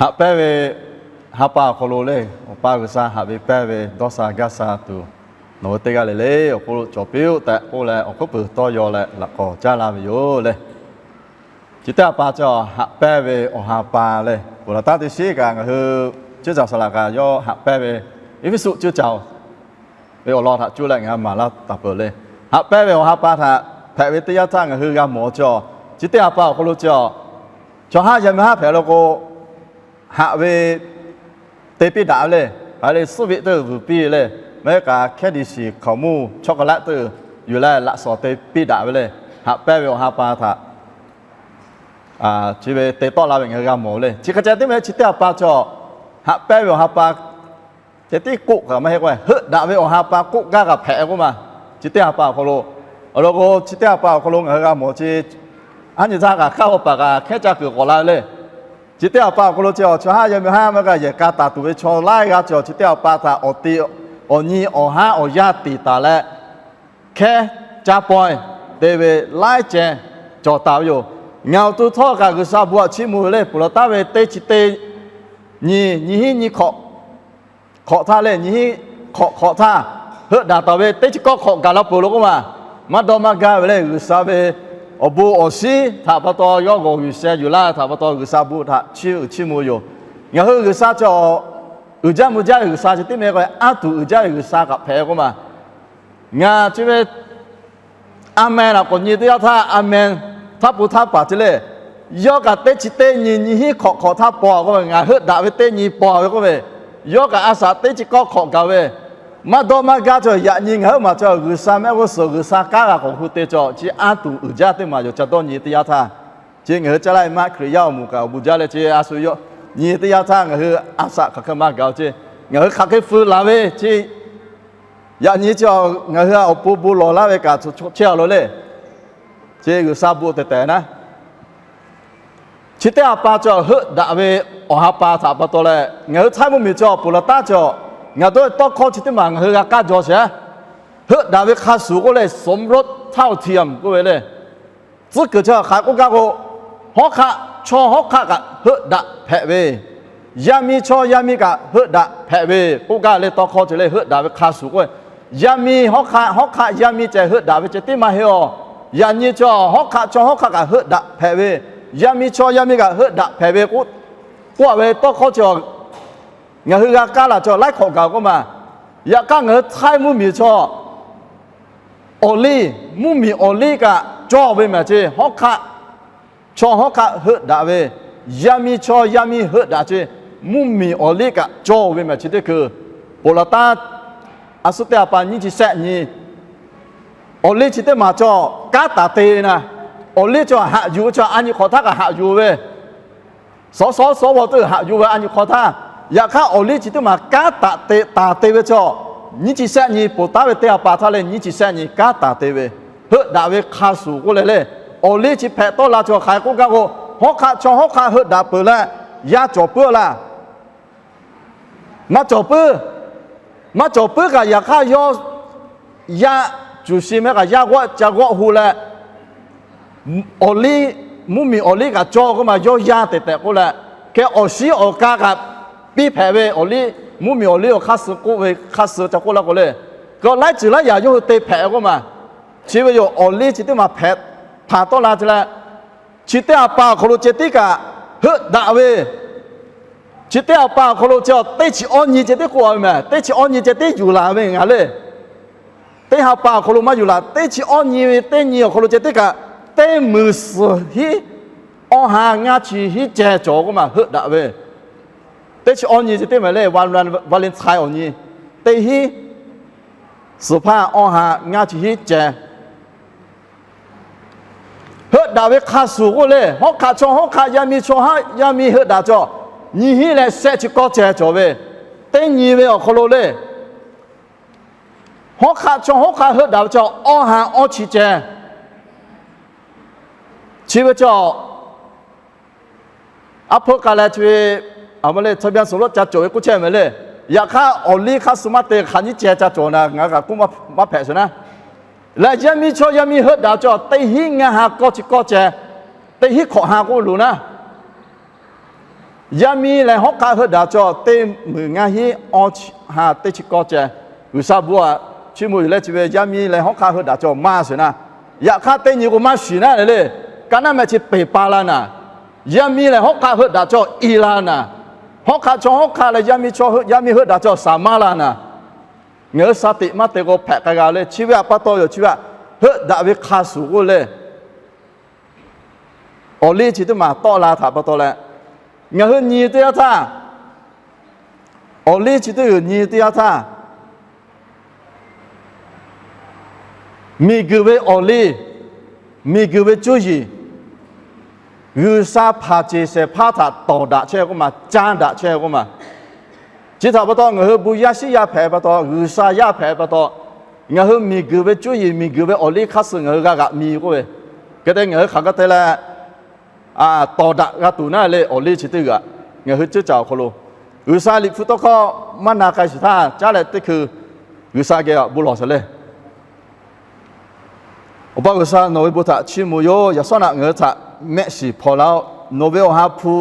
Haꞈ pehnˇ ve ha pa awˬ hk'aw lo le, Awˬ pa G'uiˬsha haꞈ ve pehnˇ ve dawˇ sha gaˇ sha tuˬ, nawˬ hui teˇ g'aˇ le le awˬ hk'oˆ lo cawˬ piˇ-oˆ tehꞈ k'oˆ leh, awˬ hkuiˉ puiˍ tawˇ yaw leh laꞈ k'awꞈ caˉ laˇ ve yoˬ le. Chi teˇ ha pa chi haꞈ pehnˇ ve awˬ ha pa le, ponˬ laˬ taˉ teˇ shiˉ kaꞈ ngaˬ hui ceuˇ caˬ saˍ laꞈ kaꞈ yawˇ haꞈ pehnˇ ve, Eˇfeˇsuꞈ ceuˇ caˬ ve awˬ lawn htaꞈ cuˇ leh ngaˬ hui maˍ laˇ taˍ peuˬ le. Haꞈ pehnˇ ve awˬ ha pa htaꞈ hpehꞈ ve teˇ yanˇ htaˇ ngaˬ hui g'a mawˬ chi, chi teˇ ha pa awˬ hk'aw lo chi, chaw haˉ yaˇ miˇ haˉ hpehꞈ lo k'o, haꞈ ve te piˇ daꞈ ve le. Hk'aˬ hk'e le, suhˉ veˆ teˇ vuiˬ piˇ ve le. Maˇ heˆ k'o candy shiˍ hkaoˍmonˇ chocolate teˇ yuˬ leh laꞈ shawnˍ te piˇ daꞈ ve le. Haꞈ pehnˇ ve awˬ ha pa htaꞈ chi ve te tawˆ la ve ngaˬ hui g'a mawˬ ve le. Chi hk'e ceh tiˉ meh chi teˇ ha pa chi, haꞈ pehnˇ ve awˬ ha pa ceh tiˉ k'oˆ kaꞈ maˇ heˆ k'o, heuˆ daꞈ ve awˬ ha pa k'oˆ gaˇ kaꞈ hpehꞈ k'oˆ ma. Chi teˇ ha pa awˬ hk'aw lo, awˬ lawn k'o, chi teˇ ha pa awˬ hk'aw lo ngaˬ hui g'a mawˬ chi, aˉ nyi htaˇ kaꞈ hk'aˇ awˬ paˍ kaꞈ hkehˉ caˇ kuiˬ k'awꞈ la ve le. Chi teˇ ha pa awˬ hk'aw lo chi, chaw haˉ yaˇ miˇ haˉ maˇ g'a yehˬ ka taˍ tuˬ ve chaw laiˉ g'aˇ chi, chi teˇ ha pa htaꞈ awˬ ti, awˬ nyi awˬ haˉ awˬ yaˇ tiˍ taˍ leh, hkehˉ caˇ pawehˇ te ve laiˉ ceh cawˬ taˍ ve yoˬ. Ngaˬ awˬ to htawˇ kaꞈ G'uiˬsha bon htaꞈ chiˇ mvuh ve le. Ponˬ laˬ taˉ ve teˇ chi teˇ nyi, nyi hiˉ nyi hk'awꞈ hk'awꞈ htaˇ le, nyi hiˉ hk'awꞈ hk'awꞈ htaˇ, heuˆ daꞈ taˍ ve teˇ chi kawˆ hk'awꞈ gaˬ la peuˬ lo k'oˆ ma. Maˇ dawˇ maˇ gaˇ ve le, G'uiˬsha ve awˬ bon awˬ shiˉ htaꞈ pa taw yawˇ g'awˬ yuˬ sheh yuˬ laˇ htaꞈ pa taw G'uiˬsha bon htaꞈ chiˇ uiˍ chiˇ mvuh yoˬ. Ngaˬ hui G'uiˬsha chi, uiˍ jaˇ mvuh jaˇ ve G'uiˬsha chi tiˉ meh k'o, aˉ tuˬ uiˍ jaˇ ve G'uiˬsha kaꞈ hpehꞈ k'oˆ ma. Ngaˬ chi ve aˉ meh laꞈ k'awꞈ nyi teˇ yanˇ htaˇ, aˉ meh htaˇ po htaˇ paˍ chi le, yawˇ kaꞈ teˇ chi teˇ nyi nyi hiˉ hk'awꞈ hk'awꞈ htaˇ paw k'oˆ ve, ngaˬ heuˆ daꞈ ve teˇ nyi paw ve k'oˆ ve, yawˇ kaꞈ a shaꞈ teˇ chi kawˆ hk'awꞈ gaˬ ve, maˇ dawˇ maˇ gaˇ cawˬ. Yaꞈ nyi ngaˬ hui maˬ cawˬ G'uiˬsha mehˆ g'uˇ suhˍ G'uiˬsha kanˉ g'a k'awꞈ hu te cawˬ. Chi aˉ tuˬ uiˍ jaˇ teˇ maˬ yoˬ. Ca dawˇ nyi teˇ yanˇ htaˇ, chi ngaˬ hui caˇ laˇ ve maˇ Hkriꞈ yaˇ awˬ moˍ kaꞈ awˬ bon jaˇ leh chi a shu yawˇ nyi teˇ yanˇ htaˇ ngaˬ hui a shaꞈ hk'aˬ hk'e maˇ gaˬ-o ce. Ngaˬ hui hk'aˬ hk'e feu laˬ ve ce. Yaꞈ nyi chi ngaˬ hui awˬ pon bon lawˬ laˇ ve kaꞈ chehˇ-a lo le. Chi G'uiˬsha bon tehˬ tehˬ naˉ, chi teˇ ha pa cawˬ heuˆ daꞈ ve awˬ ha pa htaꞈ pa taw leh, ngaˬ hui htaiˇ mvuhˇmiˬ cawˬ ponˬ laˬ taˉ cawˬ, ngaˬ dawˇ ve tawˇ hkawˇ chi teˇ maˬ ngaˬ hui g'a kaˇ jaw sheˍ. Heuˆ daꞈ ve hk'a shuˍ k'oˆ leh, สมรสเท่าเทียม k'oˆ ve le. Tcuhˉ kuiˬ chi hk'aˬ k'oˆ gaˇ k'o, hawˉ hk'aˆ chaw hawˉ hk'aˆ kaꞈ heuˆ daꞈ hpehꞈ ve, yaˇ miˇ chaw yaˇ miˇ kaꞈ heuˆ daꞈ hpehꞈ ve k'oˆ gaˇ le. Tawˇ hkawˇ ceuˬ le, heuˆ daꞈ ve hk'a shuˍ k'oˆ ve, yaˇ miˇ hawˉ hk'aˆ hawˉ hk'aˆ yaˇ miˇ ceh heuˆ daꞈ ve ceh tiˉ maˇ heˆ-oˬ. Yaꞈ nyi chaw hawˉ hk'aˆ chaw hawˉ hk'aˆ kaꞈ heuˆ daꞈ hpehꞈ ve, yaˇ miˇ chaw yaˇ miˇ kaꞈ heuˆ daꞈ hpehꞈ ve k'oˆ ve tawˇ hkawˇ chi ngaˬ hui g'a kaˇ laˬ cawˬ laiˉ hk'awꞈ gaˬ k'oˆ ma. Yaꞈ hk'aˇ ngaˬ hui htaiˇ mvuhˇmiˬ cawˬ awˬ liˇ, mvuhˇmiˬ awˬ liˇ kaꞈ cawˬ ve mehˍ ce. Hawˉ hk'aˆ chaw hawˉ hk'aˆ heuˆ daꞈ ve, yaˇ miˇ chaw yaˇ miˇ heuˆ daꞈ ce. Mvuhˇmiˬ awˬ liˇ kaꞈ cawˬ ve mehˍ chi teˇ hkui, ponˬ laˬ taˉ a suhˉ teˇ ha pa nyiˇ chi shehˆ nyi, awˬ liˇ chi teˇ maˬ cawˬ kanˉ taˍ te ve na. Awˬ liˇ cawˬ haꞈ yuˬ ve cawˬ, a nyi hk'awꞈ htaˇ kaꞈ haꞈ yuˬ ve, sawˉ sawˉ sawˉ vaw teˇ haꞈ yuˬ ve a nyi hk'awꞈ htaˇ, yaꞈ hk'aˇ awˬ liˇ chi teˇ maˬ kanˉ taˍ te, taˍ te ve cawˬ, nyiˇ chi shehˆ nyi ponˬ taˉ ve teˇ ha pa htaˇ leh nyiˇ chi shehˆ nyi kanˉ taˍ te ve, heuˆ daꞈ ve hk'a shuˍ k'oˆ leh le. Awˬ liˇ chi hpehꞈ tawˆ la cawˬ hk'aˬ hk'e k'oˆ gaˇ k'o, hawˉ hk'aˆ chaw hawˉ hk'aˆ heuˆ daꞈ peuˬ leh yaˇ cawˬ puiˉ laˇ. Maˇ cawˬ puiˉ, maˇ cawˬ puiˉ kaꞈ yaꞈ hk'aˇ yawˇ yaˇ cuˬ shi meh kaꞈ yaˇ g'awˆ ca g'awˆ hu leh, awˬ liˇ, mvuhˇmiˬ awˬ liˇ kaꞈ cawˬ k'oˆ ma, yawˇ yaˇ tehˬ tehˬ k'oˆ leh, hk'e awˬ shiˉ awˬ ka kaꞈ piˇ hpehꞈ ve awˬ liˇ, mvuhˇmiˬ awˬ liˇ awˬ hk'aˇ suh k'oˆ ve hk'aˇ suh ca k'oˆ laˇ k'o le, k'o laiˉ ceuˬ laiˉ yaꞈ yawˇ hui te hpehꞈ k'oˆ ma. Chi ve yoˬ, awˬ liˇ chi teˇ maˬ hpehꞈ hpanˍ tawˆ la ce leh, chi teˇ ha pa awˬ hk'aw lo ceh tiˉ kaꞈ heuˆ daꞈ ve, chi teˇ ha pa awˬ hk'aw lo ceh teˇ chi awˇ nyi ceh tiˉ k'oˆ ve mehˍ. Teˇ chi awˇ nyi ceh tiˉ yuˬ laˬ ve ngaˬ le. Teˇ ha pa awˬ hk'aw lo maˇ yuˬ laˬ. Teˇ chi awˇ nyi ve teˇ nyi awˬ hk'aw lo ceh tiˉ kaꞈ teˇ muiˬ suhˍ hiˉ awˇ ha ngaˇ chi hiˉ ceh cawˬ k'oˆ ma, heuˆ daꞈ ve. Teˇ chi awˇ nyi ceh tiˉ mehˍ le, Valentine awˬ nyi, teˇ hiˉ suhˍ hpaˇ awˇ ha ngaˇ chi hiˉ ceh heuˆ daꞈ ve hk'a shuˍ k'oˆ le. Hawˉ hk'aˆ chaw hawˉ hk'aˆ, yaˇ miˇ chaw yaˇ miˇ heuˆ daꞈ cawˬ, nyi hiˉ leh shehˆ chi kawˆ ceh cawˬ ve, teˇ nyi ve awˬ hk'aw lo le. Hawˉ hk'aˆ chaw hawˉ hk'aˆ heuˆ daꞈ ve cawˬ awˇ ha awˇ chi ceh. Chi ve cawˬ aˉ hpeuˆ k'ai leh chi ve, a ma le, ทะเบียนสมรส ca cawˬ ve k'oˆ chehˇ mehˍ le. Yaꞈ hk'aˇ awˬ liˇ hk'aˇ suh maˇ te hk'aˬ nyiˇ ceh ca cawˬ na, ngaˬ kaꞈ k'oˆ maˇ hpehꞈ sheˍ naˉ. Leh yaˇ miˇ chaw yaˇ miˇ heuˆ daꞈ cawˬ teˇ hiˉ ngaˇ ha kawˇ chi kawˇ ceh, teˇ hiˉ hk'awꞈ ha k'oˆ loˬ naˉ. Yaˇ miˇ leh hawˉ hk'aˆ heuˆ daꞈ cawˬ teˇ meunˍ ngaˇ hinˉ awˇ chi ha teˇ chi kawˇ ceh, G'uiˬsha bon aꞈ chiˇ mvuh yuˬ leh chi ve yaˇ miˇ leh hawˉ hk'aˆ heuˆ daꞈ cawˬ maˇ sheˍ naˇ. Yaꞈ hk'aˇ teˇ nyi k'o maˇ shiˍ naˉ le le. Ka naˉ meh chi peˬ pa la naˍ. Yaˇ miˇ leh hawˉ hk'aˆ heuˆ daꞈ cawˬ i la naˍ. Hawˉ hk'aˆ chaw hawˉ hk'aˆ leh yaˇ miˇ chaw heuˆ, yaˇ miˇ heuˆ daꞈ cawˬ saˍ maˇ la naˍ. Ngaˬ hui shaˍ tiꞈ maˇ te k'o hpehꞈ k'ai g'a le. Chi ve aꞈ pa taw yoˬ chi ve aꞈ heuˆ daꞈ ve hk'a shuˍ k'oˆ le. Awˬ liˇ chi teˇ maˬ tawˆ la htaꞈ pa taw leh, ngaˬ hui nyi teˇ yanˇ htaˇ, awˬ liˇ chi teˇ g'uiˬ nyi teˇ yanˇ htaˇ, miˬguiˬ ve awˬ liˇ, miˬguiˬ ve cuˇ yiˍ, G'uiˬsha hpanˍ ceˬ shehˍ hpaˇ htaꞈ tawˍ daꞈ chehˇ k'oˆ maˬ, caˇ daꞈ chehˇ k'oˆ maˬ. Chi htaꞈ pa taw ngaˬ hui bon yaˇ shiˉ yaˇ hpehꞈ pa taw, G'uiˬsha yaˇ hpehꞈ pa taw, ngaˬ hui miˬguiˬ ve cuˇ yiˍ, miˬguiˬ ve awˬ liˇ hk'aˇ suh ngaˬ hui g'a g'aꞈ mi k'oˆ ve, hk'e te ngaˬ hui hk'aˬ hk'e te leh tawˍ daꞈ g'a tuˬ naˉ le. Awˬ liˇ chi teˇ g'uiˬ aꞈ ngaˬ hui ceuˇ caˬ awˬ hk'aw lo G'uiˬsha Liꞈ hpu tawˇ hkawˇ maˇ na k'ai shiˍ htaˇ, caˉ leh teˇ hkui G'uiˬsha geh aꞈ bon lawˬ sheˍ le. Awˬ pa G'uiˬsha, nawˬ ve bon htaꞈ chiˇ mvuh yoˬ. Yaꞈ shawˉ naꞈ ngaˬ hui htaꞈ mehˆ shiˍ hpaw laˇ-oˆ. Nawˬ ve awˬ ha hpu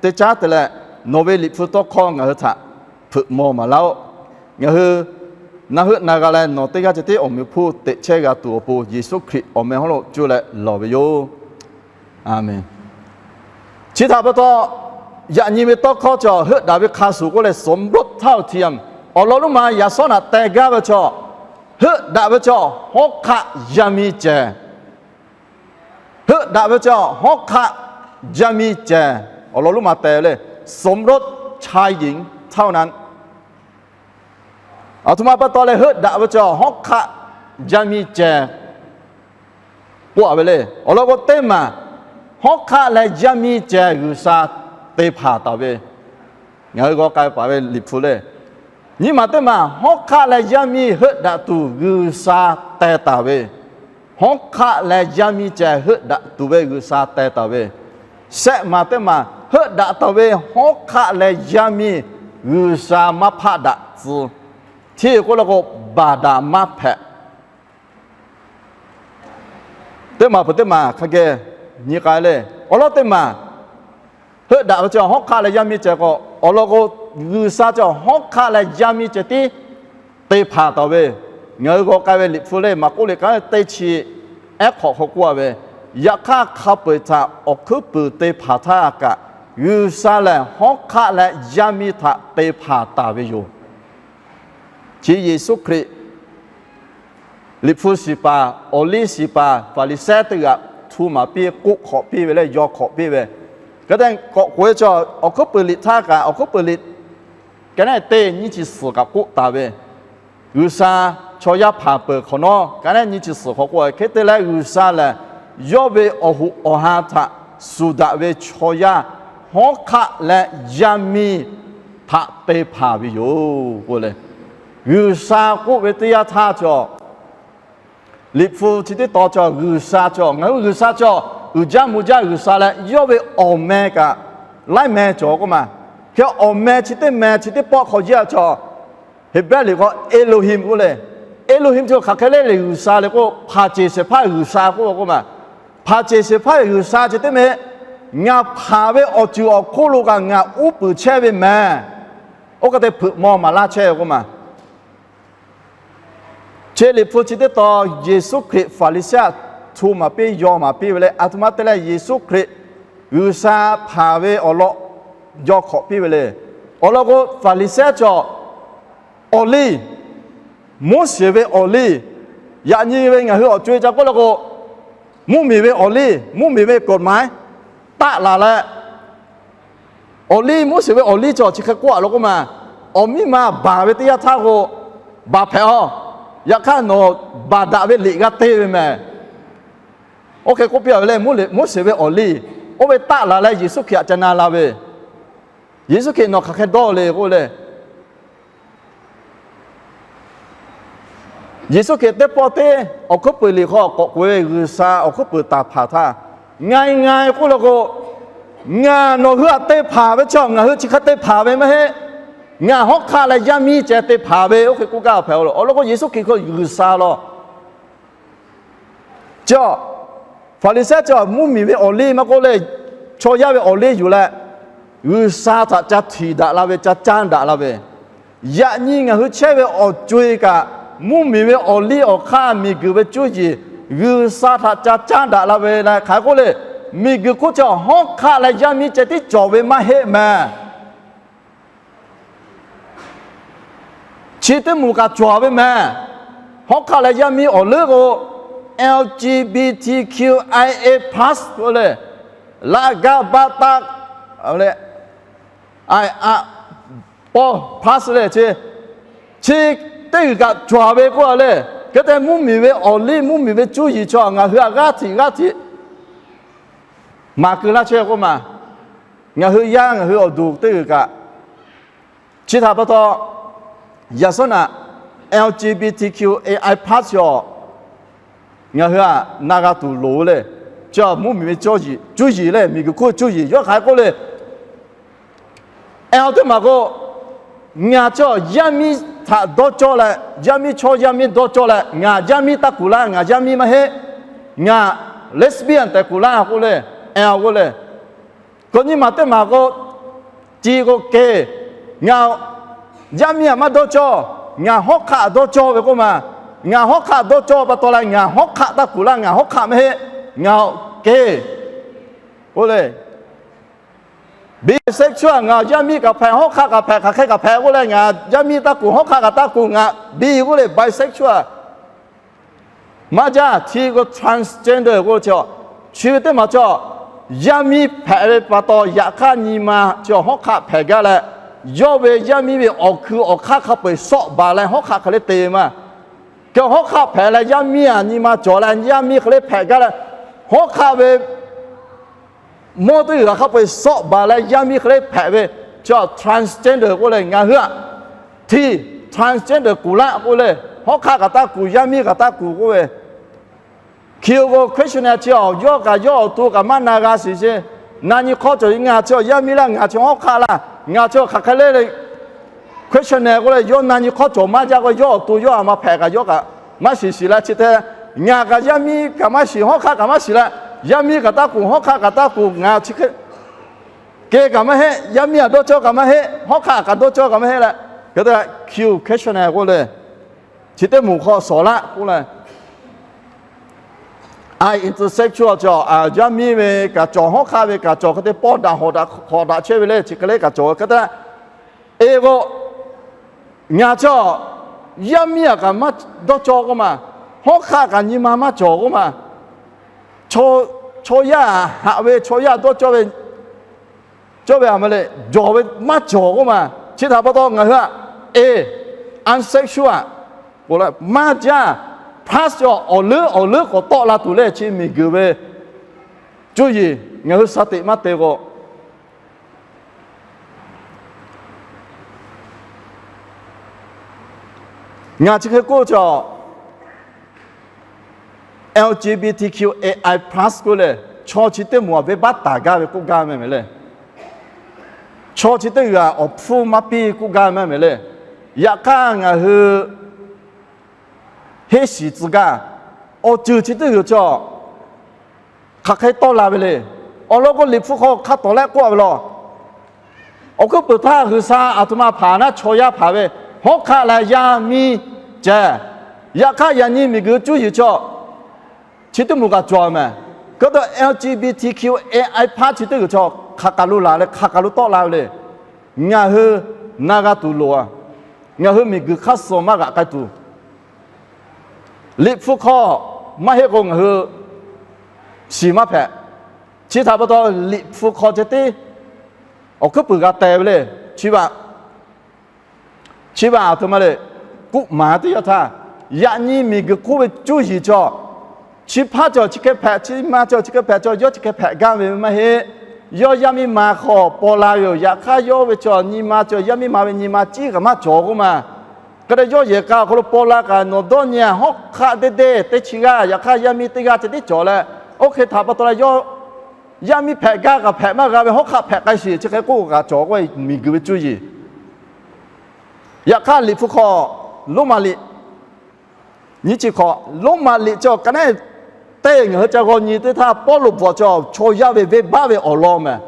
teˇ caˉ te leh, nawˬ ve Liꞈ hpu tawˇ hkawˇ ngaˬ hui htaꞈ hpeuꞈ maw maˍ laˇ-oˆ. Ngaˬ hui na heuˆ na g'a leh nawˬ teˇ g'aˇ ceh tiˉ awˬ meꞈ awˬ hponˇ teꞈ chehˇ g'a tuˬ awˬ pon, Yeˍsuˆ Hkriꞈ awˬ meh hawˉ lo cuˇ leh lawˬ ve yoˬ. Aˍmenˍ. Chi htaꞈ pa taw, yaꞈ nyi ve tawˇ hkawˇ cawˬ heuˆ daꞈ ve hk'a shuˍ k'oˆ leh สมรสเท่าเทียม awˬ lawn lonˉ ma yaꞈ shawˉ naꞈ teh gaˇ ve cawˬ, heuˆ daꞈ ve cawˬ hawˉ hk'aˆ yaˇ miˇ cehˬ, heuˆ daꞈ ve cawˬ hawˉ hk'aˆ yaˇ miˇ cehˬ, awˬ lawn lonˉ ma teh le, สมรสชายหญิงเท่านั้น. Aˬ htoꞈ ma pa taw leh heuˆ daꞈ ve cawˬ hawˉ hk'aˆ yaˇ miˇ cehˬ k'oˆ a ve le. Awˬ lawn k'o teˇ maˬ, hawˉ hk'aˆ leh yaˇ miˇ cehˬ G'uiˬsha te hpanˍ taˍ ve, ngaˬ hui g'aw k'ai paˍ ve Liꞈ hpu le. Nyiˇ maˬ teˇ maˬ, hawˉ hk'aˆ leh yaˇ miˇ heuˆ daꞈ tuˬ G'uiˬsha teh taˍ ve, hawˉ hk'aˆ leh yaˇ miˇ cehˬ heuˆ daꞈ tuˬ ve G'uiˬsha teh taˍ ve, shehˆ maˬ teˇ maˬ, heuˆ daꞈ taˍ ve hawˉ hk'aˆ leh yaˇ miˇ G'uiˬsha maˇ hpaˆ daꞈ tcuh. Hteˇ k'oˆ le k'o, baˬ daꞈ maˇ hpehꞈ. Teˇ maˬ peuˬ teˇ maˬ hk'a geh nyi k'ai le. Awˬ lawn teˇ maˬ, heuˆ daꞈ ve cawˬ hawˉ hk'aˆ leh yaˇ miˇ cehˬ k'o, awˬ lawn k'o, G'uiˬsha cawˬ hawˉ hk'aˆ leh yaˇ miˇ cehˬ tiˉ te hpanˍ taˍ ve, ngaˬ hui g'aw k'ai ve Liꞈ hpu le, Maˍkuˆ liꞈ ka teˇ chi ehˉ hk'awꞈ hk'aw k'oˆ a ve, yaꞈ hk'aˇ hk'a peu-eˬ htaꞈ awˬ hkuiˉ puiˍ te hpanˍ htaˇ kaꞈ, G'uiˬsha lehˬ hawˉ hk'aˆ leh yaˇ miˇ htaꞈ te hpanˍ taˍ ve yoˬ. Chi Yeˍsuˆ Hkriꞈ Liꞈ hpu shiˍ paˍ, awˬ liˇ shiˍ paˍ Hpaˍriˍsehˇ teˇ g'aꞈ htu maˍ piˇ, k'oˆ hk'awꞈ piˇ ve le, yaw hk'awꞈ piˇ ve. Hk'e te k'awꞈ k'oꞈ-e cawˬ, awˬ hkuiˉ puiˍ liꞈ htaˇ kaꞈ, awˬ hkuiˉ puiˍ liꞈ ka neˉ teˇ nyiˇ chi suhˍ kaꞈ k'oˆ taˍ ve, G'uiˬsha chaw yaˇ hpanˍ peuˬ hk'awꞈ nawˉ, ka neˉ nyiˇ chi suhˍ hk'aw k'oˆ ve. Hk'e te leh G'uiˬsha lehˬ, yawˇ ve awˬ hoꞈ awˬ ha htaꞈ shuˍ daꞈ ve chaw yaˇ hawˉ hk'aˆ leh yaˇ miˇ htaꞈ te hpanˍ ve yoˬ k'oˆ le. G'uiˬsha k'oˆ ve teˇ yanˇ htaˇ cawˬ, Liꞈ hpu chi teˇ tawn cawˬ G'uiˬsha cawˬ, ngaˬ hui G'uiˬsha cawˬ, uiˍ jaˇ mvuh jaˇ G'uiˬsha leh yawˇ ve awˬ meh kaꞈ laiˉ meh cawˬ k'oˆ ma. Hk'e awˬ meh chi teˇ meh chi teˇ pawˆ hk'aw yaˇ cawˬ, Heˍbrehˇ liꞈ hk'aw Elohim k'oˆ le. Elohim chi hk'aˬ hk'e le le G'uiˬsha le k'o, hpanˍ ceˬ shehˍ hpaˇ G'uiˬsha k'oˆ k'oˆ ma. Hpanˍ ceˬ shehˍ hpaˇ G'uiˬsha chi teˇ meh, ngaˬ hpanˍ ve awˬ ceuˬ awˬ hk'oˆ lo kaꞈ ngaˬ uˉ peunˍ chehˇ ve meh. Oˇ hk'e te hpeuꞈ maw maˍ laˇ chehˇ ve k'oˆ ma. Chi Liꞈ hpu chi teˇ tawn Yeˍsuˆ Hkriꞈ Hpaˍriˍsehˇ htaꞈ htu maˍ piˇ yaw maˍ piˇ ve leh, aˬ htoꞈ ma te leh Yeˍsuˆ Hkriꞈ G'uiˬsha hpanˍ ve awˬ lawn yaw hk'awꞈ piˇ ve le. Awˬ lawn k'o, Hpaˍriˍsehˇ cawˬ awˬ liˇ, Moˉseˍ ve awˬ liˇ, yaꞈ nyi ve ngaˬ hui awˬ co-e ca k'oˆ le k'o, mvuhˇmiˬ ve awˬ liˇ, mvuhˇmiˬ ve กฎหมาย taˆ laˬ leh, awˬ liˇ, Moˉseˍ ve awˬ liˇ cawˬ chi hk'e k'oˆ a lo k'oˆ ma, awˬ miˇ ma baˬ ve teˇ yanˇ htaˇ k'o, baˬ hpehꞈ-aˬ. Yaꞈ hk'aˇ nawˬ baˬ daꞈ ve liꞈ g'a te ve meh. Oˇ hk'e k'oˆ piˇ a ve le, Moˉseˍ ve awˬ liˇ, oˇ ve taˆ laˬ leh Yeˍsuˆ Hkriꞈ htaꞈ ca na la ve. Yeˍsuˆ Hkriꞈ nawˬ hk'aˬ hk'e dawˇ le k'oˆ le. Yeˍsuˆ Hkriꞈ teˇ pawˆ teˇ awˬ hkuiˉ puiˍ liꞈ hk'aw k'awꞈ k'oꞈ-e ve G'uiˬsha awˬ hkuiˉ puiˍ taˍ hpanˍ htaˇ, ngaˬ e ngaˬ e k'oˆ le k'o, ngaˬ nawˬ hui htaꞈ te hpanˍ ve chaw ngaˬ hui chi hk'e te hpanˍ ve maˇ heˆ. Ngaˬ hawˉ hk'aˆ leh yaˇ miˇ ceh te hpanˍ ve, oˇ hk'e k'oˆ gaˇ hpehꞈ-aˬ. Awˬ lawn k'o, Yeˍsuˆ Hkriꞈ hk'aw G'uiˬsha law. Chi Hpaˍriˍsehˇ cawˬ mvuhˇmiˬ ve awˬ liˇ maˇ k'oˆ le, chaw yaˇ ve awˬ liˇ yuˬ leh, G'uiˬsha htaꞈ ca htiˍ daꞈ la ve, ca caˇ daꞈ la ve, yaꞈ nyi ngaˬ hui chehˇ ve awˬ co-e kaꞈ, mvuhˇmiˬ ve awˬ liˇ awˬ hk'aˇ miˬguiˬ ve cuˇ yiˍ, G'uiˬsha htaꞈ ca caˇ daꞈ la ve leh hk'aˬ hk'e k'oˆ le, miˬguiˬ hk'oˆ chi hawˉ hk'aˆ leh yaˇ miˇ ceh tiˉ cawˬ ve maˇ heˆ meh. Chi teˇ moˍ kaꞈ cawˬ ve meh. Hawˉ hk'aˆ leh yaˇ miˇ awˬ leuˉ k'o, L G B T Q I A plus k'oˆ le, laꞈ gaꞈ baꞈ taˆ le, a, paw plus le chi, chi teˇ g'uiˬ kaꞈ cawˬ ve k'oˆ a le. Hk'e te mvuhˇmiˬ ve awˬ liˇ, mvuhˇmiˬ ve cuˇ yiˍ chaw ngaˬ hui htaꞈ g'aˇ htiꞈ g'aˇ htiꞈ maˍ keu laˇ chehˇ k'oˆ ma. Ngaˬ hui yaˇ ngaˬ hui awˬ duˬ teˇ g'uiˬ kaꞈ, chi htaꞈ pa taw, yaꞈ suhˉ naꞈ L G B T Q A I plus chaw ngaˬ hui htaꞈ na g'a tuˬ loˍ le. Chi mvuhˇmiˬ ve cuˇ yiˍ leh miˬguiˬ hk'oˆ cuˇ yiˍ yawˇ hk'aˬ hk'e k'oˆ le, L teˇ maˬ k'o, ngaˬ chi yaˇ miˇ htaꞈ dawˇ cawˇ leh, yaˇ miˇ chaw yaˇ miˇ dawˇ cawˇ leh, ngaˬ yaˇ miˇ taˇ kuˬ laˇ, ngaˬ yaˇ miˇ maˇ heˆ, ngaˬ lesbian tehꞈ kuˬ laˇ k'oˆ le, L k'oˆ le. Kawꞈ nyi maˬ teˇ maˬ k'o, T k'o gay, ngaˬ yaˇ miˇ htaꞈ maˇ dawˇ cawˇ, ngaˬ hawˉ hk'aˆ dawˇ cawˇ ve k'oˆ ma. Ngaˬ hawˉ hk'aˆ dawˇ cawˇ pa taw leh ngaˬ hawˉ hk'aˆ taˇ kuˬ laˇ, ngaˬ hawˉ hk'aˆ maˇ heˆ, ngaˬ gay k'oˆ le. Bisexual, ngaˬ yaˇ miˇ kaꞈ hpehꞈ, hawˉ hk'aˆ kaꞈ hpehꞈ, hk'aˬ hk'e kaꞈ hpehꞈ k'oˆ leh, ngaˬ yaˇ miˇ taˇ kuˬ, hawˉ hk'aˆ kaꞈ taˇ kuˬ, ngaˬ bi k'oˆ le, bisexual. Maˇ jaˇ, T k'o transgender k'oˆ chi, chi ve teˇ maˬ chi, yaˇ miˇ hpehꞈ ve pa taw yaꞈ hk'aˇ nyi ma chi hawˉ hk'aˆ hpehꞈ gaˇ leh, yawˇ ve yaˇ miˇ ve awˬ hkui awˬ hk'aˇ hk'a peu-eˬ sawˆ baˬ leh hawˉ hk'aˆ hk'e le te ve maˇ. Hk'e hawˉ hk'aˆ hpehꞈ leh yaˇ miˇ htaꞈ nyi ma cawˬ leh yaˇ miˇ hk'e le hpehꞈ gaˇ leh, hawˉ hk'aˆ ve mawˇ teˇ g'uiˬ hk'a peu-eˬ sawˆ baˬ leh yaˇ miˇ hk'e le hpehꞈ ve, chi transgender k'oˆ le. Ngaˬ hui htaꞈ T, transgender kuˬ laˇ k'oˆ le. Hawˉ hk'aˆ kaꞈ taˇ kuˬ, yaˇ miˇ kaꞈ taˇ kuˬ k'oˆ ve. Q k'o questionnaire chi, yawˇ kaꞈ yawˇ awˬ to kaꞈ maˇ na g'a shiˍ sheˍ. Na nyi hk'awˇ cawˬ, ngaˬ chi yaˇ miˇ laˇ, ngaˬ chi hawˉ hk'aˆ laˇ, ngaˬ chi hk'aˬ hk'e le le, questionnaire k'oˆ leh yawˇ na nyi hk'awˇ cawˬ maˇ jaˇ k'o, yawˇ awˬ to yawˇ a ma hpehꞈ kaꞈ yawˇ kaꞈ maˇ shiˍ shiˍ leh chi te, ngaˬ kaꞈ yaˇ miˇ kaꞈ maˇ shiˍ, hawˉ hk'aˆ kaꞈ maˇ shiˍ leh, yaˇ miˇ kaꞈ taˇ kuˬ, hawˉ hk'aˆ kaꞈ taˇ kuˬ, ngaˬ chi hk'e gay kaꞈ maˇ heˆ, yaˇ miˇ htaꞈ dawˇ cawˇ kaꞈ maˇ heˆ, hawˉ hk'aˆ kaꞈ dawˇ cawˇ kaꞈ maˇ heˆ leh, hk'e te Q questionnaire k'oˆ le. Chi teˇ moˍ hk'aw shawˍ laˆ k'oˆ leh, I intersexual cawˬ, yaˇ miˇ ve kaꞈ cawˬ, hawˉ hk'aˆ ve kaꞈ cawˬ, hk'e te pawˇ daꞈ hawˍ daꞈ hk'awꞈ daꞈ chehˇ ve le, chi hk'e le kaꞈ cawˬ ve hk'e te. E k'o, ngaˬ chi yaˇ miˇ htaꞈ kaꞈ maˇ dawˇ cawˇ k'oˆ ma, hawˉ hk'aˆ kaꞈ nyi ma maˇ cawˬ k'oˆ ma, chaw yaˇ haꞈ ve, chaw yaˇ dawˇ cawˇ ve cawˇ ve a ma le, jawˬ ve maˇ cawˬ k'oˆ ma. Chi htaꞈ pa taw ngaˬ hui a, e, unsexual a, maˇ jaˇ, plus cawˬ awˬ leuˉ awˬ leuˉ k'awꞈ tawˆ la tuˬ le, chi miˬguiˬ ve cuˇ yiˍ ngaˬ hui sha teꞈ maˇ te k'o, ngaˬ chi hk'e k'oˆ cawˬ, L G B T Q A I plus k'oˆ le, chaw chi teˇ moˍ a venˇbaˆ taˍ gaˇ ve k'oˆ gaˇ meh meh le. Chaw chi teˇ g'aˇ awˬ hpfuhˇ maˇ piˇ k'oˆ gaˇ meh meh le. Yaꞈ hk'aˇ ngaˬ hui heˆ shiˍ tcuh gaˇ. Awˬ ceuˬ chi teˇ g'aˇ cawˬ hk'aˬ hk'e tawˆ la ve le. Awˬ lawn k'o, Liꞈ hpu hk'aw hk'a tawˍ lehˆ k'oˆ a ve law. Awˬ hkuiˉ puiˍ htaˇ G'uiˬsha aˬ htoꞈ ma hpanˍ naˉ, chaw yaˇ hpanˍ ve, hawˉ hk'aˆ leh yaˇ miˇ ceh. Yaꞈ hk'aˇ yaꞈ nyi miˬguiˬ cuˇ yiˍ cawˬ, chi teˇ moˍ kaꞈ cawˬ meh. Hk'e te L G B T Q A I plus chi teˇ g'aˇ cawˬ hk'aˬ kaˬ lo laˬ leh hk'aˬ kaˬ lo tawˆ la ve le. Ngaˬ hui na g'a tuˬ loˍ a. Ngaˬ hui miˬguiˬ hk'aˇ suh maˇ g'aꞈ k'ai tuˬ, Liꞈ hpu hk'aw maˇ heˆ k'o ngaˬ hui shiˍ maˇ hpehꞈ. Chi htaꞈ pa taw Liꞈ hpu hk'aw ceh tiˉ awˬ hkuiˉ puiˍ g'a teh ve le. Chi, chi ve aˬ htoꞈ ma le, k'oˆ maˍ teˇ yanˇ htaˇ, yaꞈ nyi miˬguiˬ hk'oˆ ve cuˇ yiˍ cawˬ, chi hpaˇ cawˬ chi hk'e hpehꞈ, chi ma cawˬ chi hk'e hpehꞈ cawˬ, yawˇ chi hk'e hpehꞈ gaˇ ve maˇ heˆ. Yawˇ yaˇ miˇ ma hk'aw paw la ve yoˬ. Yaꞈ hk'aˇ yawˇ ve cawˬ nyi ma cawˬ, yaˇ miˇ ma ve nyi ma ciˉ kaꞈ maˇ cawˬ k'oˆ ma. Hk'e te yawˇ yehˬ k'a awˬ hk'aw lo paw la kaꞈ nawˬ dawˇ nyi a, hawˉ hk'aˆ deˇ deˇ teˇ chi g'aˇ, yaꞈ hk'aˇ yaˇ miˇ teˇ g'aˇ ceh tiˉ cawˬ leh, oˇ hk'e htaꞈ pa taw leh yawˇ yaˇ miˇ hpehꞈ gaˇ kaꞈ hpehꞈ maˇ g'a ve, hawˉ hk'aˆ hpehꞈ k'ai shiˍ, chi hk'e k'oˆ kaꞈ cawˬ k'oˆ ve miˬguiˬ ve cuˇ yiˍ. Yaꞈ hk'aˇ Liꞈ hpu hk'aw, Roˉmaꞈ liꞈ nyiˇ chi hk'awꞈ, Roˉmaꞈ liꞈ cawˬ ka neˉ teˇ ngaˬ hui ca g'aw nyi teˇ htaˇ, Pawˇluꞈ bvuhꞈ cawˬ chaw yaˇ ve venˇbaˆ ve awˬ lawn meh.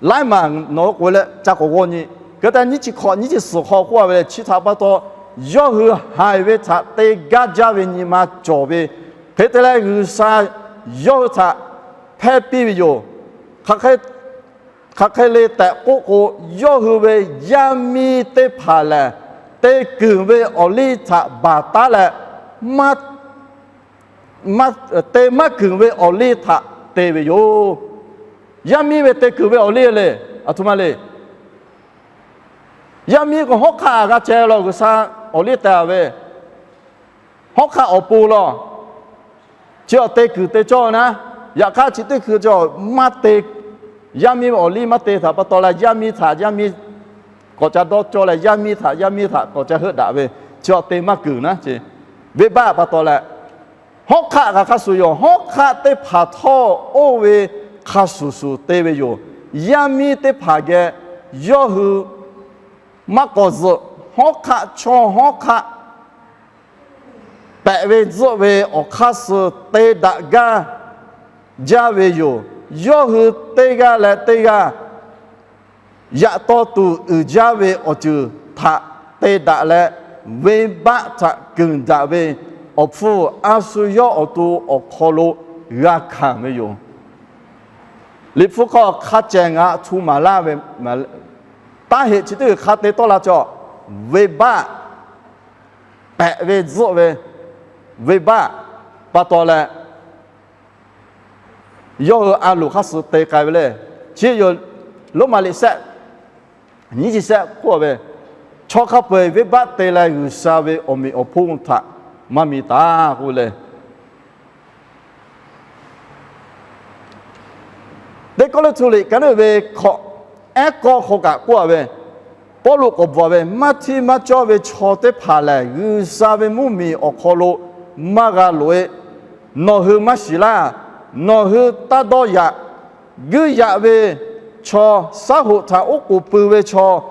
Laiˉ maˬ nawˬ hui k'oꞈ-e leh ca k'awꞈ g'aw nyi. Hk'e te nyiˇ chi hkawꞈ nyiˇ chi suhˍ hk'aw k'oˆ-a ve leh, chi htaꞈ pa taw yawˇ hui haiˬ ve htaꞈ te gaˇ jaˇ ve nyi ma cawˬ ve, hk'e te leh G'uiˬsha yawˇ hui htaꞈ hpehˇ piˇ ve yoˬ. Hk'aˬ hk'e le tehꞈ k'oˆ k'o, yawˇ hui ve yaˇ miˇ teˇ hpaˍ lehˬ, te kuiˬ ve awˬ liˇ htaꞈ baˬ taˉ leh, maˇ te maˇ kuiˬ ve awˬ liˇ htaꞈ te ve yoˬ. Yaˇ miˇ ve te kuiˬ ve awˬ liˇ le, aˬ htoꞈ ma le. Yaˇ miˇ k'o hawˉ hk'aˆ g'a ceh la G'uiˬsha awˬ liˇ teh-a ve, hawˉ hk'aˆ awˬ pon la, chi awˬ te kuiˬ te cawˇ naˉ. Yaꞈ hk'aˇ chi teˇ hkui cawˬ maˇ te, yaˇ miˇ ve awˬ liˇ maˇ te htaꞈ pa taw leh, yaˇ miˇ htaꞈ yaˇ miˇ k'awꞈ ca dawˇ cawˇ leh, yaˇ miˇ htaꞈ yaˇ miˇ htaꞈ k'awꞈ ca heuˆ daꞈ ve, chi awˬ te maˇ kuiˬ naˉ ce. Venˇbaˆ pa taw leh, hawˉ hk'aˆ kaꞈ hk'a shuˍ yoˬ. Hawˉ hk'aˆ teˇ hpaˍ htawˇ oˇ ve hk'a shuˍ shuˍ te ve yoˬ. Yaˇ miˇ teˇ hpaˍ geh yawˇ hui maˇ k'awꞈ zuhꞈ. Hawˉ hk'aˆ chaw hawˉ hk'aˆ pehꞈ ve tzuhˆ ve awˬ hk'aˇ suh te daꞈ gaˇ jaˇ ve yoˬ. Yawˇ hui teˇ g'aˇ leh teˇ g'aˇ yaꞈ taw tuˬ uiˍ jaˇ ve awˬ ceuˬ htaꞈ te daꞈ leh, venˇbaˆ htaꞈ keunˍ daꞈ ve awˬ hpfuhˇ a shu yawˇ awˬ to awˬ hk'aw lo g'a hkanˍ ve yoˬ. Liꞈ hpu hk'aw hk'a cehˬ ngaˬ htu maˍ laˇ ve, taˇ heꞈ chi teˇ g'uiˬ hk'a te tawˆ la cawˬ. Venˇbaˆ pehꞈ ve tzuhˆ ve, venˇbaˆ pa taw leh, yawˇ hui a loˍ hk'aˇ suh te k'ai ve le. Chi yoˬ, Roˉmaꞈ liꞈ shehˆ nyiˇ chi shehˆ k'oˆ ve, chaw hk'a peu-eˬ venˇbaˆ te leh G'uiˬsha ve awˬ meꞈ awˬ hponˇ htaꞈ maˇ mi taˍ k'oˆ ve le. Teˇ Kawˇrenˍhtuˆ liꞈ ka naˉ uiˍ ve hkawꞈ ehˉ kawˇ hk'aw kaꞈ k'oˆ-a ve, Pawˇluꞈ k'awꞈ bvuhꞈ ve, maˇ hteˇ maˇ cawˇ ve chaw teˇ hpaˍ lehˬ, G'uiˬsha ve mvuhˇmiˬ awˬ hk'aw lo maˇ g'a loꞈ-e. Nawˬ hui maˇ shiˍ laˇ. Nawˬ hui taˇ dawˇ yaꞈ. Guiˇ yaꞈ ve chaw, shaˉ hoꞈ htaꞈ oˉ k'oˍ pui ve chaw,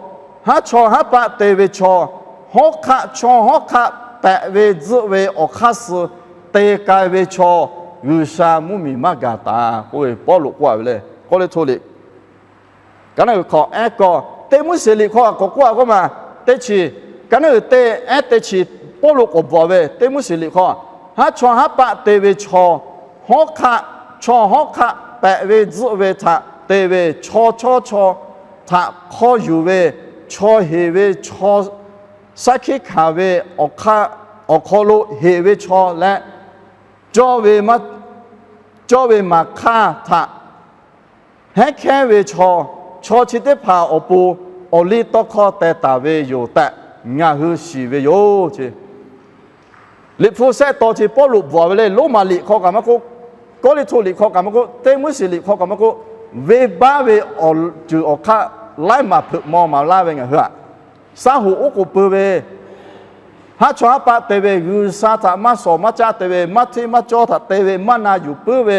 haˉ chaw haˉ paˆ te ve chaw, hawˉ hk'aˆ chaw hawˉ hk'aˆ pehꞈ ve tzuhˆ ve awˬ hk'aˇ suh te k'ai ve chaw, G'uiˬsha mvuhˇmiˬ maˇ gaˬ taˍ k'oˆ ve Pawˇluꞈ k'oˆ-a ve le. Kawˇrenˍhtuˆ liꞈ ka naˉ uiˍ hkawꞈ ehˉ kawˇ, Teˇ Moˉseˍ liꞈ hk'aw k'awꞈ k'oˆ-a k'oˆ ma, teˇ chi, ka naˉ uiˍ teˇ ehˉ teˇ chi, Pawˇluꞈ k'awꞈ bvuhꞈ ve, Teˇ Moˉseˍ liꞈ hk'aw, haˉ chaw haˉ paˆ te ve chaw, hawˉ hk'aˆ, chaw hawˉ hk'aˆ pehꞈ ve tzuhˆ ve htaꞈ te ve chaw, chaw chaw htaꞈ hk'awˇ yuˬ ve, chaw heˍ ve chaw, shaˉ hkiˆ hkanˍ ve awˬ hk'aw lo heˍ ve chaw leh, cawˇ ve maˇ, cawˇ ve maˍ hk'aˇ htaꞈ heˉ hkehˉ ve chaw, chaw chi teˇ hpaˍ awˬ pon awˬ liˇ tawˇ hkawˇ teh taˍ ve yoˬ tehꞈ ngaˬ hui shiˍ ve yoˬ ce. Liꞈ hpu shehˆ taw chi Pawˇluꞈ bvuhꞈ ve le. Roˉmaꞈ liꞈ hk'aw kaꞈ maˇ k'oˆ, Kawˇrenˍhtuˆ liꞈ hk'aw kaꞈ maˇ k'oˆ, Teˇ Moˉseˍ liꞈ hk'aw kaꞈ maˇ k'oˆ, venˇbaˆ ve awˬ ceuˬ awˬ hk'aˆ laiˉ maˬ hpeuꞈ maw maˍ laˇ ve ngaˬ hui-aꞈ, shaˉ hoꞈ oˉ k'oˍ pui ve, haˉ chaw haˉ paˆ te ve, G'uiˬsha htaꞈ maˇ shawˍ maˇ caˆ te ve, maˇ hteˇ maˇ cawˇ htaꞈ te ve, maˇ na yuˬ puiˉ ve,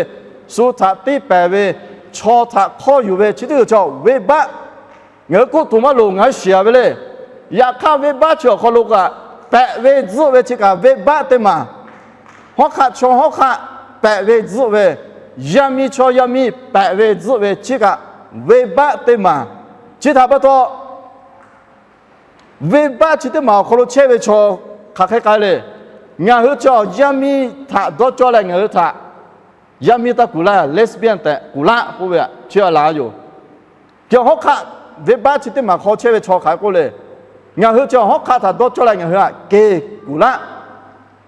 shu htaꞈ tiˇ pehˍ ve, chaw htaꞈ hk'awˇ yuˬ ve, chi teˇ g'uiˬ chaw venˇbaˆ. Ngaˬ hui k'oˆ tuˬ maˇ loˍ, ngaˬ hui shiˍ-a ve le. Yaꞈ hk'aˇ venˇbaˆ chi awˬ hk'aw lo kaꞈ pehꞈ ve tzuhˆ ve chi kaꞈ venˇbaˆ teˇ maˬ. Hawˉ hk'aˆ chaw hawˉ hk'aˆ pehꞈ ve tzuhˆ ve, yaˇ miˇ chaw yaˇ miˇ pehꞈ ve tzuhˆ ve chi kaꞈ venˇbaˆ teˇ maˬ. Chi htaꞈ pa taw, venˇbaˆ chi teˇ maˬ awˬ hk'aw lo chehˇ ve chaw hk'aˬ hk'e k'ai le. Ngaˬ hui chaw yaˇ miˇ htaꞈ dawˇ cawˇ leh ngaˬ hui htaꞈ yaˇ miˇ taˇ kuˬ laˇ, lesbian tehꞈ kuˬ laˆ k'oˆ ve chi a laˬ yoˬ. Chi hawˉ hk'aˆ, venˇbaˆ chi teˇ maˬ hk'aw chehˇ ve chaw hk'aˬ hk'e k'oˆ le. Ngaˬ hui chi hawˉ hk'aˆ htaꞈ dawˇ cawˇ leh ngaˬ hui htaꞈ gay kuˬ laˆ,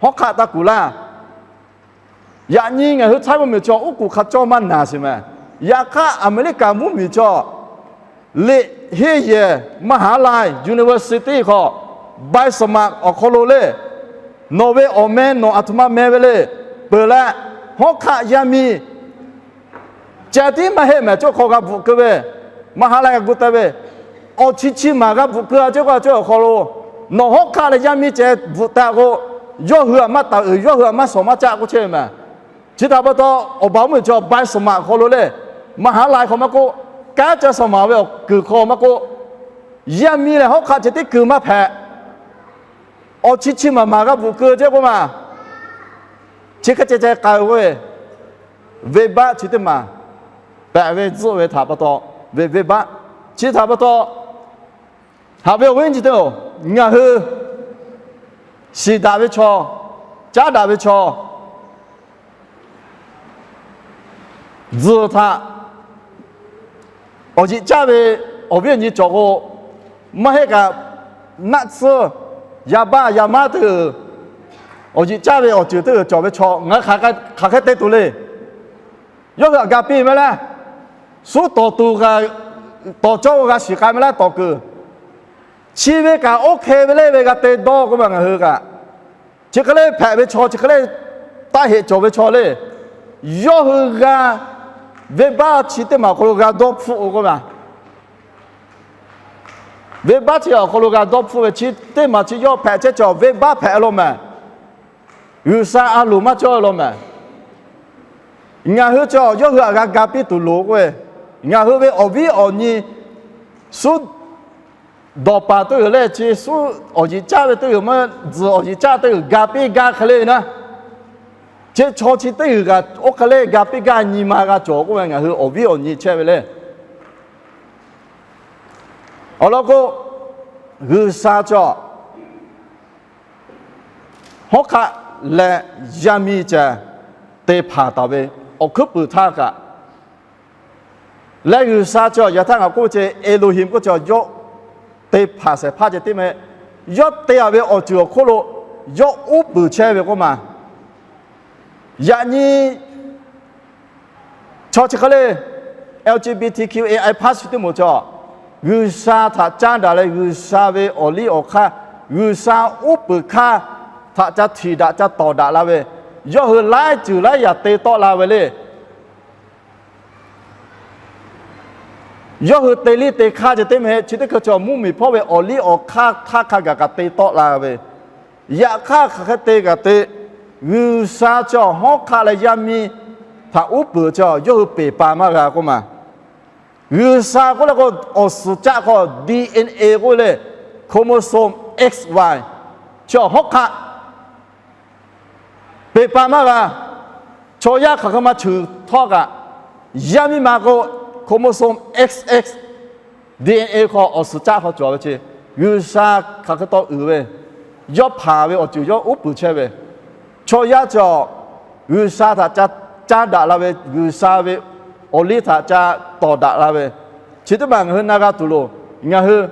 hawˉ hk'aˆ taˇ kuˬ laˇ. Yaꞈ nyi ngaˬ hui Htaiˇ mvuhˇmiˬ chaw oˉ k'oˍ hk'a cawˇ maˇ naˬ sheˍ meh. Yaꞈ hk'aˇ Aˍmeˍriˆkaˍ mvuhˇmiˬ chaw liꞈ henˇ yehˬ มหาลัย university hk'aw ใบสมัคร awˬ hk'aw lo le, nawˬ ve awˬ meh nawˬ aˬ htoꞈ ma meh ve le, peuˬ leh, hawˉ hk'aˆ yaˇ miˇ ceh tiˉ maˇ heˆ mehˍ, cawˇ hk'aw g'a bvuhꞈ keu ve, มหาลัย g'a gu teh ve, awˬ chi chi maˬ g'a bvuhꞈ keu-a ceh k'o, cawˇ awˬ hk'aw lo nawˬ hawˉ hk'aˆ leh yaˇ miˇ ceh bvuhꞈ teh k'o, yawˇ hui htaꞈ maˇ taˍ uiˍ, yawˇ hui htaꞈ maˇ shawˍ maˇ caˆ k'oˆ chehˇ ve mehˍ. Chi htaꞈ pa taw, awˬ baˬ mvuhˇmiˬ chaw ใบสมัคร awˬ hk'aw lo le, มหาลัย hk'aw maˇ k'oˆ, kanˉ ca shaˍ maˍ ve awˬ kuiˬ hk'aw maˇ k'oˆ, yaˇ miˇ leh hawˉ hk'aˆ ceh tiˉ keu maˇ hpehꞈ. Awˬ chi chi maˬ maˬ g'a bvuhꞈ keu ceh k'o maˬ, chi hk'e ceh ceh k'ai-o k'o, venˇbaˆ chi teˇ maˬ pehꞈ ve tzuhˆ ve htaꞈ pa taw, Ve venˇbaˆ. Chi htaꞈ pa taw, haꞈ ve awˬ viˉ awˬ nyi teˇ-oˬ, ngaˬ hui shiˍ daꞈ ve chaw, caˉ daꞈ ve chaw, tzuhˬ htaꞈ awˬ yeꞈ caˇ ve awˬ viˉ awˬ nyi cawˬ k'o, maˇ heˆ kaꞈ naˆ tsuhˇ, yaˇ baˆ yaˇ maˉ teˇ g'uiˬ awˬ yeꞈ caˇ ve awˬ ceuˬ teˇ g'uiˬ cawˬ ve chaw ngaˬ hui hk'aˬ hk'e te tuˬ le. Yawˇ hui htaꞈ ga piˇ maˇ laˇ. Suˉ tawˍ tuˬ kaꞈ, tawˍ cawˇ g'a shiˍ k'ai maˇ laˇ tawˍ kuiˬ. Chi ve kaꞈ oˇ hk'e ve le ve g'a te dawˇ k'oˆ ve ngaˬ hui kaꞈ, chi hk'e le hpehꞈ ve chaw, chi hk'e le taˇ heꞈ cawˬ ve chaw le. Yawˇ hui g'a, venˇbaˆ chi teˇ maˬ awˬ hk'aw lo g'a dawˇ hpfuhˆ k'oˆ ve, venˇbaˆ chi awˬ hk'aw lo g'a dawˇ hpfuhˆ ve chi teˇ maˬ chi yawˇ hpehꞈ chehˇ cawˬ, venˇbaˆ hpehꞈ law mehˍ. G'uiˬsha a loˍ maˇ cawˇ law mehˍ. Ngaˬ hui chaw yawˇ hui htaꞈ g'a ga piˇ tuˬ loˍ k'oˆ ve, ngaˬ hui ve awˬ viˉ awˬ nyi suˉ dawˬ paˍ teˇ g'uiˬ le, chi suˉ awˬ yeꞈ caˇ ve teˇ g'uiˬ maˇ, tzuhˬ awˬ yeꞈ caˇ teˇ g'uiˬ ga piˇ gaˇ hk'e le ve naˉ, chi chaw chi teˇ g'uiˬ kaꞈ oˇ hk'e le ga piˇ gaˇ nyi ma g'a cawˬ k'oˆ ve ngaˬ hui awˬ viˉ awˬ nyi chehˇ ve le. Awˬ lawn k'o, G'uiˬsha chaw hawˉ hk'aˆ leh yaˇ miˇ ceh te hpanˍ taˍ ve awˬ hkuiˉ puiˍ htaˇ kaꞈ, leh G'uiˬsha chaw yaꞈ htaˇ ngaˬ k'oˆ ve chi Elohim k'oˆ chaw yawˇ te hpanˍ shehˍ hpaˇ ceh tiˉ meh, yawˇ te-a ve awˬ ceuˬ awˬ hk'oˆ lo yawˇ uˉ peunˍ chehˇ ve k'oˆ ma. Yaꞈ nyi chaw chi hk'e le, L G B T Q A I plus chi teˇ moˍ chaw, G'uiˬsha htaꞈ caˉ daꞈ leh G'uiˬsha ve awˬ liˇ awˬ hk'aˇ, G'uiˬsha uˉ peunˍ hk'aˇ htaꞈ ca htiꞈ daꞈ ca tawˍ daꞈ la ve, yawˇ hui laiˉ ceuˬ laiˉ yaꞈ te tawˆ la ve le. Yawˇ hui te liˇ te hk'aˇ ceh tiˉ meh, chi teˇ hkui chaw mvuhˇmiˬ hpawˇ ve awˬ liˇ awˬ hk'aˇ htaˇ hk'a gaˬ kaꞈ te tawˆ la ve, yaꞈ hk'aˇ hk'aˬ hk'e te kaꞈ te, G'uiˬsha chaw hawˉ hk'aˆ leh yaˇ miˇ htaꞈ uˉ peunˍ chaw yawˇ hui peˬ pa maˇ g'a k'oˆ ma. G'uiˬsha k'oˆ leh k'o, awˬ suhˍ caˆ hk'aw D N A k'oˆ ve le, chromosome X Y, chaw hawˉ hk'aˆ peˬ pa maˇ g'a. Chaw yaˇ hk'aˬ hk'e ma cheuˬ htawˇ kaꞈ, yaˇ miˇ ma k'o, chromosome X X, D N A hk'aw awˬ suhˍ caˆ hk'aw cawˬ ve chi, G'uiˬsha hk'aˬ hk'e taw uiˍ ve, yawˇ hpanˍ ve awˬ ceuˬ yawˇ uˉ peunˍ chehˇ ve, chaw yaˇ cawˬ G'uiˬsha htaꞈ ca caˉ daꞈ la ve, G'uiˬsha ve awˬ liˇ htaꞈ ca tawˍ daꞈ la ve, chi teˇ maˬ ngaˬ hui na g'a tuˬ loˍ. Ngaˬ hui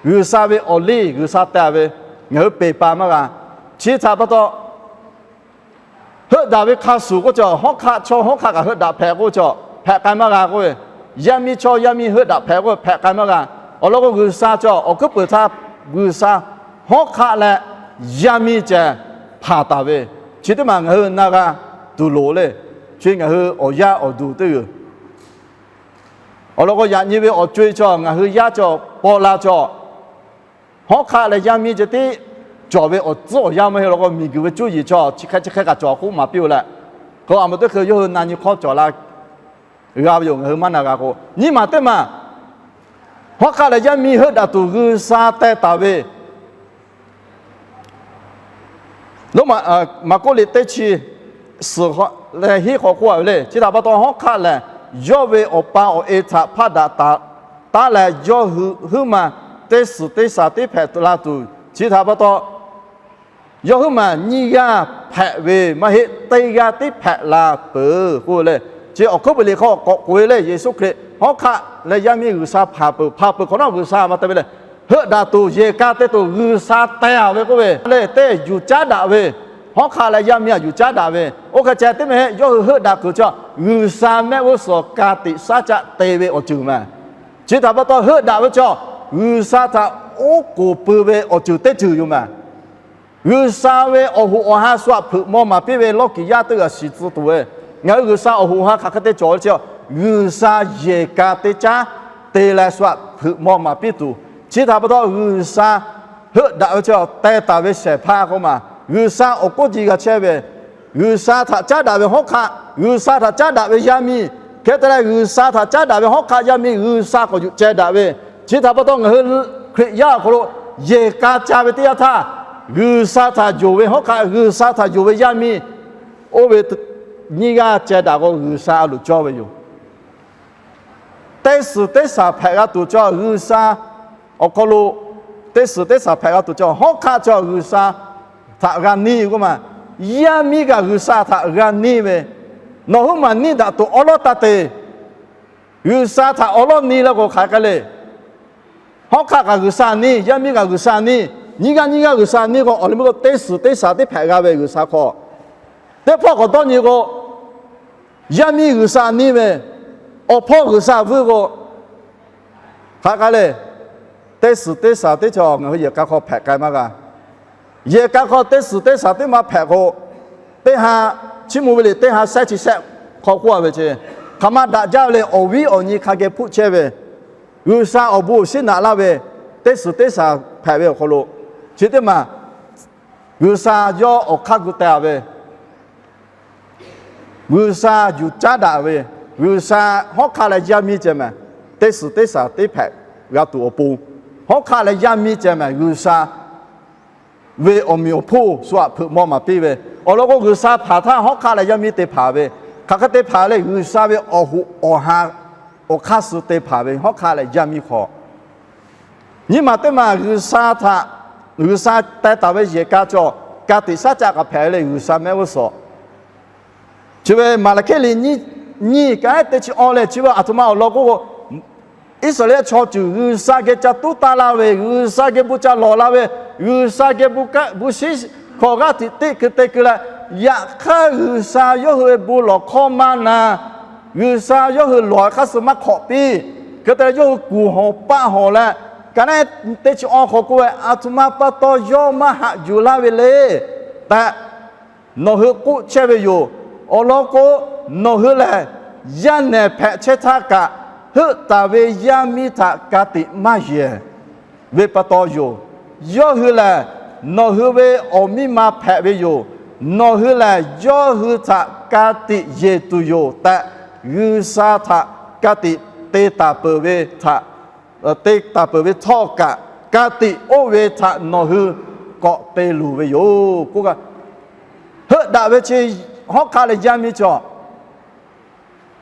G'uiˬsha ve awˬ liˇ G'uiˬsha te-a ve, ngaˬ hui peˬ pa maˇ g'a. Chi htaꞈ pa taw, heuˆ daꞈ ve hk'a shuˍ k'oˆ chaw hawˉ hk'aˆ, chaw hawˉ hk'aˆ kaꞈ heuˆ daꞈ hpehꞈ k'oˆ chaw hpehꞈ k'ai maˇ g'a k'oˆ ve, yaˇ miˇ chaw yaˇ miˇ heuˆ daꞈ hpehꞈ k'oˆ ve hpehꞈ k'ai maˇ g'a. Awˬ lawn k'o, G'uiˬsha chaw awˬ hkuiˉ puiˍ htaˇ G'uiˬsha hawˉ hk'aˆ leh yaˇ miˇ ceh hpanˍ taˍ ve, chi teˇ maˬ ngaˬ hui na g'a tuˬ loˍ le. Chi ngaˬ hui awˬ yaˇ awˬ duˬ teˇ g'uiˬ, awˬ lawn k'o, yaꞈ nyi ve awˬ co-e chaw ngaˬ hui yaˇ chaw paw la chaw, hawˉ hk'aˆ leh yaˇ miˇ ceh tiˉ cawˬ ve awˬ tcuhˉ awˬ yanˇ maˇ heˆ. Awˬ lawn k'o, miˬguiˬ ve cuˇ yiˍ chaw chi hk'e chi hk'e kaꞈ cawˬ k'oˆ maˍ piˇ-oˬ leh, k'o a ma teˇ hkui yawˇ hui na nyi hk'awˇ cawˬ la g'a ve yoˬ. Ngaˬ hui maˇ na g'a k'o, nyiˇ maˬ teˇ maˬ hawˉ hk'aˆ leh yaˇ miˇ heuˆ daꞈ tuˬ G'uiˬsha teh taˍ ve, Maˍkoˆ liꞈ teˇ chi suhˍ leh hiˉ hk'aw k'oˆ-a ve le. Chi htaꞈ pa taw, hawˉ hk'aˆ lehˬ yawˇ ve awˬ pa awˬ e htaꞈ hpaˆ daꞈ taˍ taˉ leh, yawˇ hui huiˉ ma teˇ suhˍ teˇ shaˍ tiˉ hpehꞈ la tuˬ, chi htaꞈ pa taw, yawˇ huiˉ ma nyiˇ g'aˇ hpehꞈ ve maˇ heˆ, teˇ g'aˇ tiˉ hpehꞈ la peuˬ k'oˆ ve le. Chi awˬ hkuiˉ puiˍ liꞈ hk'aw k'awꞈ k'oꞈ-e le, Yeˍsuˆ Hkriꞈ hawˉ hk'aˆ leh yaˇ miˇ G'uiˬsha hpanˍ peuˬ, hpanˍ peuˬ hk'awꞈ nawˉ G'uiˬsha maˇ te ve le. Heuˆ daꞈ tuˬ, yehˬ ka te tuˬ G'uiˬsha teh-a ve k'oˆ ve le. Teˇ yuˬ caˉ daꞈ ve, hawˉ hk'aˆ leh yaˇ miˇ htaꞈ yuˬ caˉ daꞈ ve, oˇ hk'e ceh tiˉ meh yawˇ hui heuˆ daꞈ kuiˬ chaw G'uiˬsha mehˆ g'uˇ suhˍ ka tiꞈ shaˉ caˆ te ve awˬ ceuˬ meh. Chi htaꞈ pa taw, heuˆ daꞈ ve chaw G'uiˬsha htaꞈ oˉ k'oˍ pui ve awˬ ceuˬ teˇ ceuˬ yoˬ meh. G'uiˬsha ve awˬ hoꞈ awˬ ha shu htaꞈ hpeuꞈ maw maˍ piˇ ve lawˇ kiˍ yaˇ teˇ g'aˇ shiˍ tcuh tuˬ ve, ngaˬ hui G'uiˬsha awˬ hoꞈ awˬ ha hk'aˬ hk'e te cawˬ ve chi, G'uiˬsha yehˬ ka teˇ caˉ te leh shu htaꞈ hpeuꞈ maw maˍ piˇ tuˬ, chi htaꞈ pa taw G'uiˬsha heuˆ daꞈ ve chi teh taˍ ve shehˍ hpaˇ k'oˆ ma. G'uiˬsha awˬ k'oˆ ji g'a chehˇ ve, G'uiˬsha htaꞈ caˉ daꞈ ve hawˉ hk'aˆ, G'uiˬsha htaꞈ caˉ daꞈ ve yaˇ miˇ, hk'e te leh G'uiˬsha htaꞈ caˉ daꞈ ve hawˉ hk'aˆ yaˇ miˇ G'uiˬsha k'awꞈ yuˬ ceh daꞈ ve, chi htaꞈ pa taw ngaˬ hui Hkriꞈ yaˇ awˬ hk'aw lo yehˬ ka ca ve teˇ yanˇ htaˇ, G'uiˬsha htaꞈ yonˍ ve hawˉ hk'aˆ, G'uiˬsha htaꞈ yonˍ ve yaˇ miˇ, oˇ ve nyiˇ g'aˇ ceh daꞈ k'o G'uiˬsha a loˍ cawˇ ve yoˬ. Teˇ suhˍ teˇ shaˍ hpehꞈ g'a tuˬ cawˬ G'uiˬsha awˬ hk'aw lo, teˇ suhˍ teˇ shaˍ hpehꞈ g'a tuˬ cawˬ hawˉ hk'aˆ cawˬ G'uiˬsha htaꞈ g'a neˇ k'oˆ ma, yaˇ miˇ kaꞈ G'uiˬsha htaꞈ g'a neˇ ve, nawˬ huiˉ maˬ neˇ daꞈ tuˬ awˉ lawˉ taˇ te. G'uiˬsha htaꞈ awˉ lawˉ neˇ leh k'o hk'aˬ hk'e le. Hawˉ hk'aˆ kaꞈ G'uiˬsha neˇ, yaˇ miˇ kaꞈ G'uiˬsha neˇ, nyiˇ g'aˇ nyiˇ g'aˇ G'uiˬsha neˇ k'o, awˬ liˇ meuˇ k'o teˇ suhˍ teˇ shaˍ teˇ hpehꞈ g'a ve G'uiˬsha hk'aw, teˇ hpawˇ k'awꞈ dawˇ nyi k'o, yaˇ miˇ G'uiˬsha neˇ ve, awˬ hpawˇ G'uiˬsha vuiˇ k'o, hk'aˬ hk'e le, teˇ suhˍ teˇ shaˍ teˇ cawˬ ngaˬ hui yehˬ k'a hk'aw hpehꞈ k'ai maˇ g'a. Yehˬ k'a hk'aw teˇ suhˍ teˇ shaˍ teˇ maˇ hpehꞈ k'o, teˇ ha chiˇ mvuh ve le, teˇ ha shehˆ chi shehˆ hk'aw k'oˆ a ve ce, hk'aˬ ma daꞈ jaˇ ve le, awˬ viˉ awˬ nyi hk'a geh hpuˆ chehˇ ve, G'uiˬsha awˬ bon awˬ shinˉ naꞈ laˇ ve, teˇ suhˍ teˇ shaˍ hpehꞈ ve awˬ hk'aw lo, chi teˇ maˬ G'uiˬsha yawˇ awˬ hk'aˇ gu teh a ve, G'uiˬsha yuˬ caˉ daꞈ ve, G'uiˬsha hawˉ hk'aˆ leh yaˇ miˇ ceh mehˍ, teˇ suhˍ teˇ shaˍ teˇ hpehꞈ g'a tuˬ awˬ pon, hawˉ hk'aˆ leh yaˇ miˇ ceh mehˍ G'uiˬsha ve awˬ meꞈ awˬ hponˇ shu aꞈ hpeuꞈ maw maˍ piˇ ve. Awˬ lawn k'o, G'uiˬsha hpanˍ htaˇ hawˉ hk'aˆ leh yaˇ miˇ te hpanˍ ve, hk'aˬ hk'e te hpanˍ le, G'uiˬsha ve awˬ hoꞈ awˬ ha awˬ hk'aˇ suh te hpanˍ ve hawˉ hk'aˆ leh yaˇ miˇ hk'aw, nyiˇ maˬ teˇ maˬ G'uiˬsha htaꞈ, G'uiˬsha teh taˍ ve yehˬ k'a cawˬ, ka tiꞈ shaˉ caˆ kaꞈ hpehꞈ ve le, G'uiˬsha mehˆ g'uˇ suhˍ. Chi ve Maˍlaˍhkiˆ liꞈ nyiˇ, nyiˇ kaꞈ ehˉ teˇ chi awˇ leh chi ve aˬ htoꞈ ma awˬ lawn k'oˆ k'o, Iˉsaˍreˍlaˆ chaw ceuˬ G'uiˬsha geh ca tuˉ taˇ laˇ ve, G'uiˬsha geh bon ca lawˬ la ve, G'uiˬsha geh bon kaˆ bon shiˉ hkawꞈ g'aˇ tiꞈ teˇ keu te keu leh, yaꞈ hk'aˇ G'uiˬsha yawˇ hui bon lawˬ hkawˇ maˇ na, G'uiˬsha yawˇ hui lawˬ hk'aˇ suh maˇ hk'awꞈ piˇ. Hk'e te leh yawˇ hui kuˬ hawˬ paˆ hawˬ leh, ka naˉ teˇ chi awˇ hk'aw k'oˆ ve, Aˬ htoꞈ ma pa taw yawˇ maˇ haꞈ yuˬ laˇ ve le tehꞈ nawˬ hui k'oˆ chehˇ ve yoˬ. Awˬ lawn k'o, nawˬ hui lehˬ yaˇ nehˬ hpehꞈ chehˇ htaˇ kaꞈ, heuˆ taˍ ve yaˇ miˇ htaꞈ ka tiꞈ maˇ yehˬ ve pa taw yoˬ. Yawˇ hui lehˬ nawˬ hui ve awˬ miˇ ma hpehꞈ ve yoˬ. Nawˬ hui lehˬ yawˇ hui htaꞈ ka tiꞈ yeˬ tuˬ yoˬ tehꞈ, G'uiˬsha htaꞈ ka tiꞈ te taˍ peuˬ ve htaꞈ, te taˍ peuˬ ve htawˇ kaꞈ, ka tiꞈ oˇ ve htaꞈ nawˬ hui k'awꞈ te luˬ ve yoˬ k'oˆ kaꞈ, heuˆ daꞈ ve chi hawˉ hk'aˆ leh yaˇ miˇ cawˬ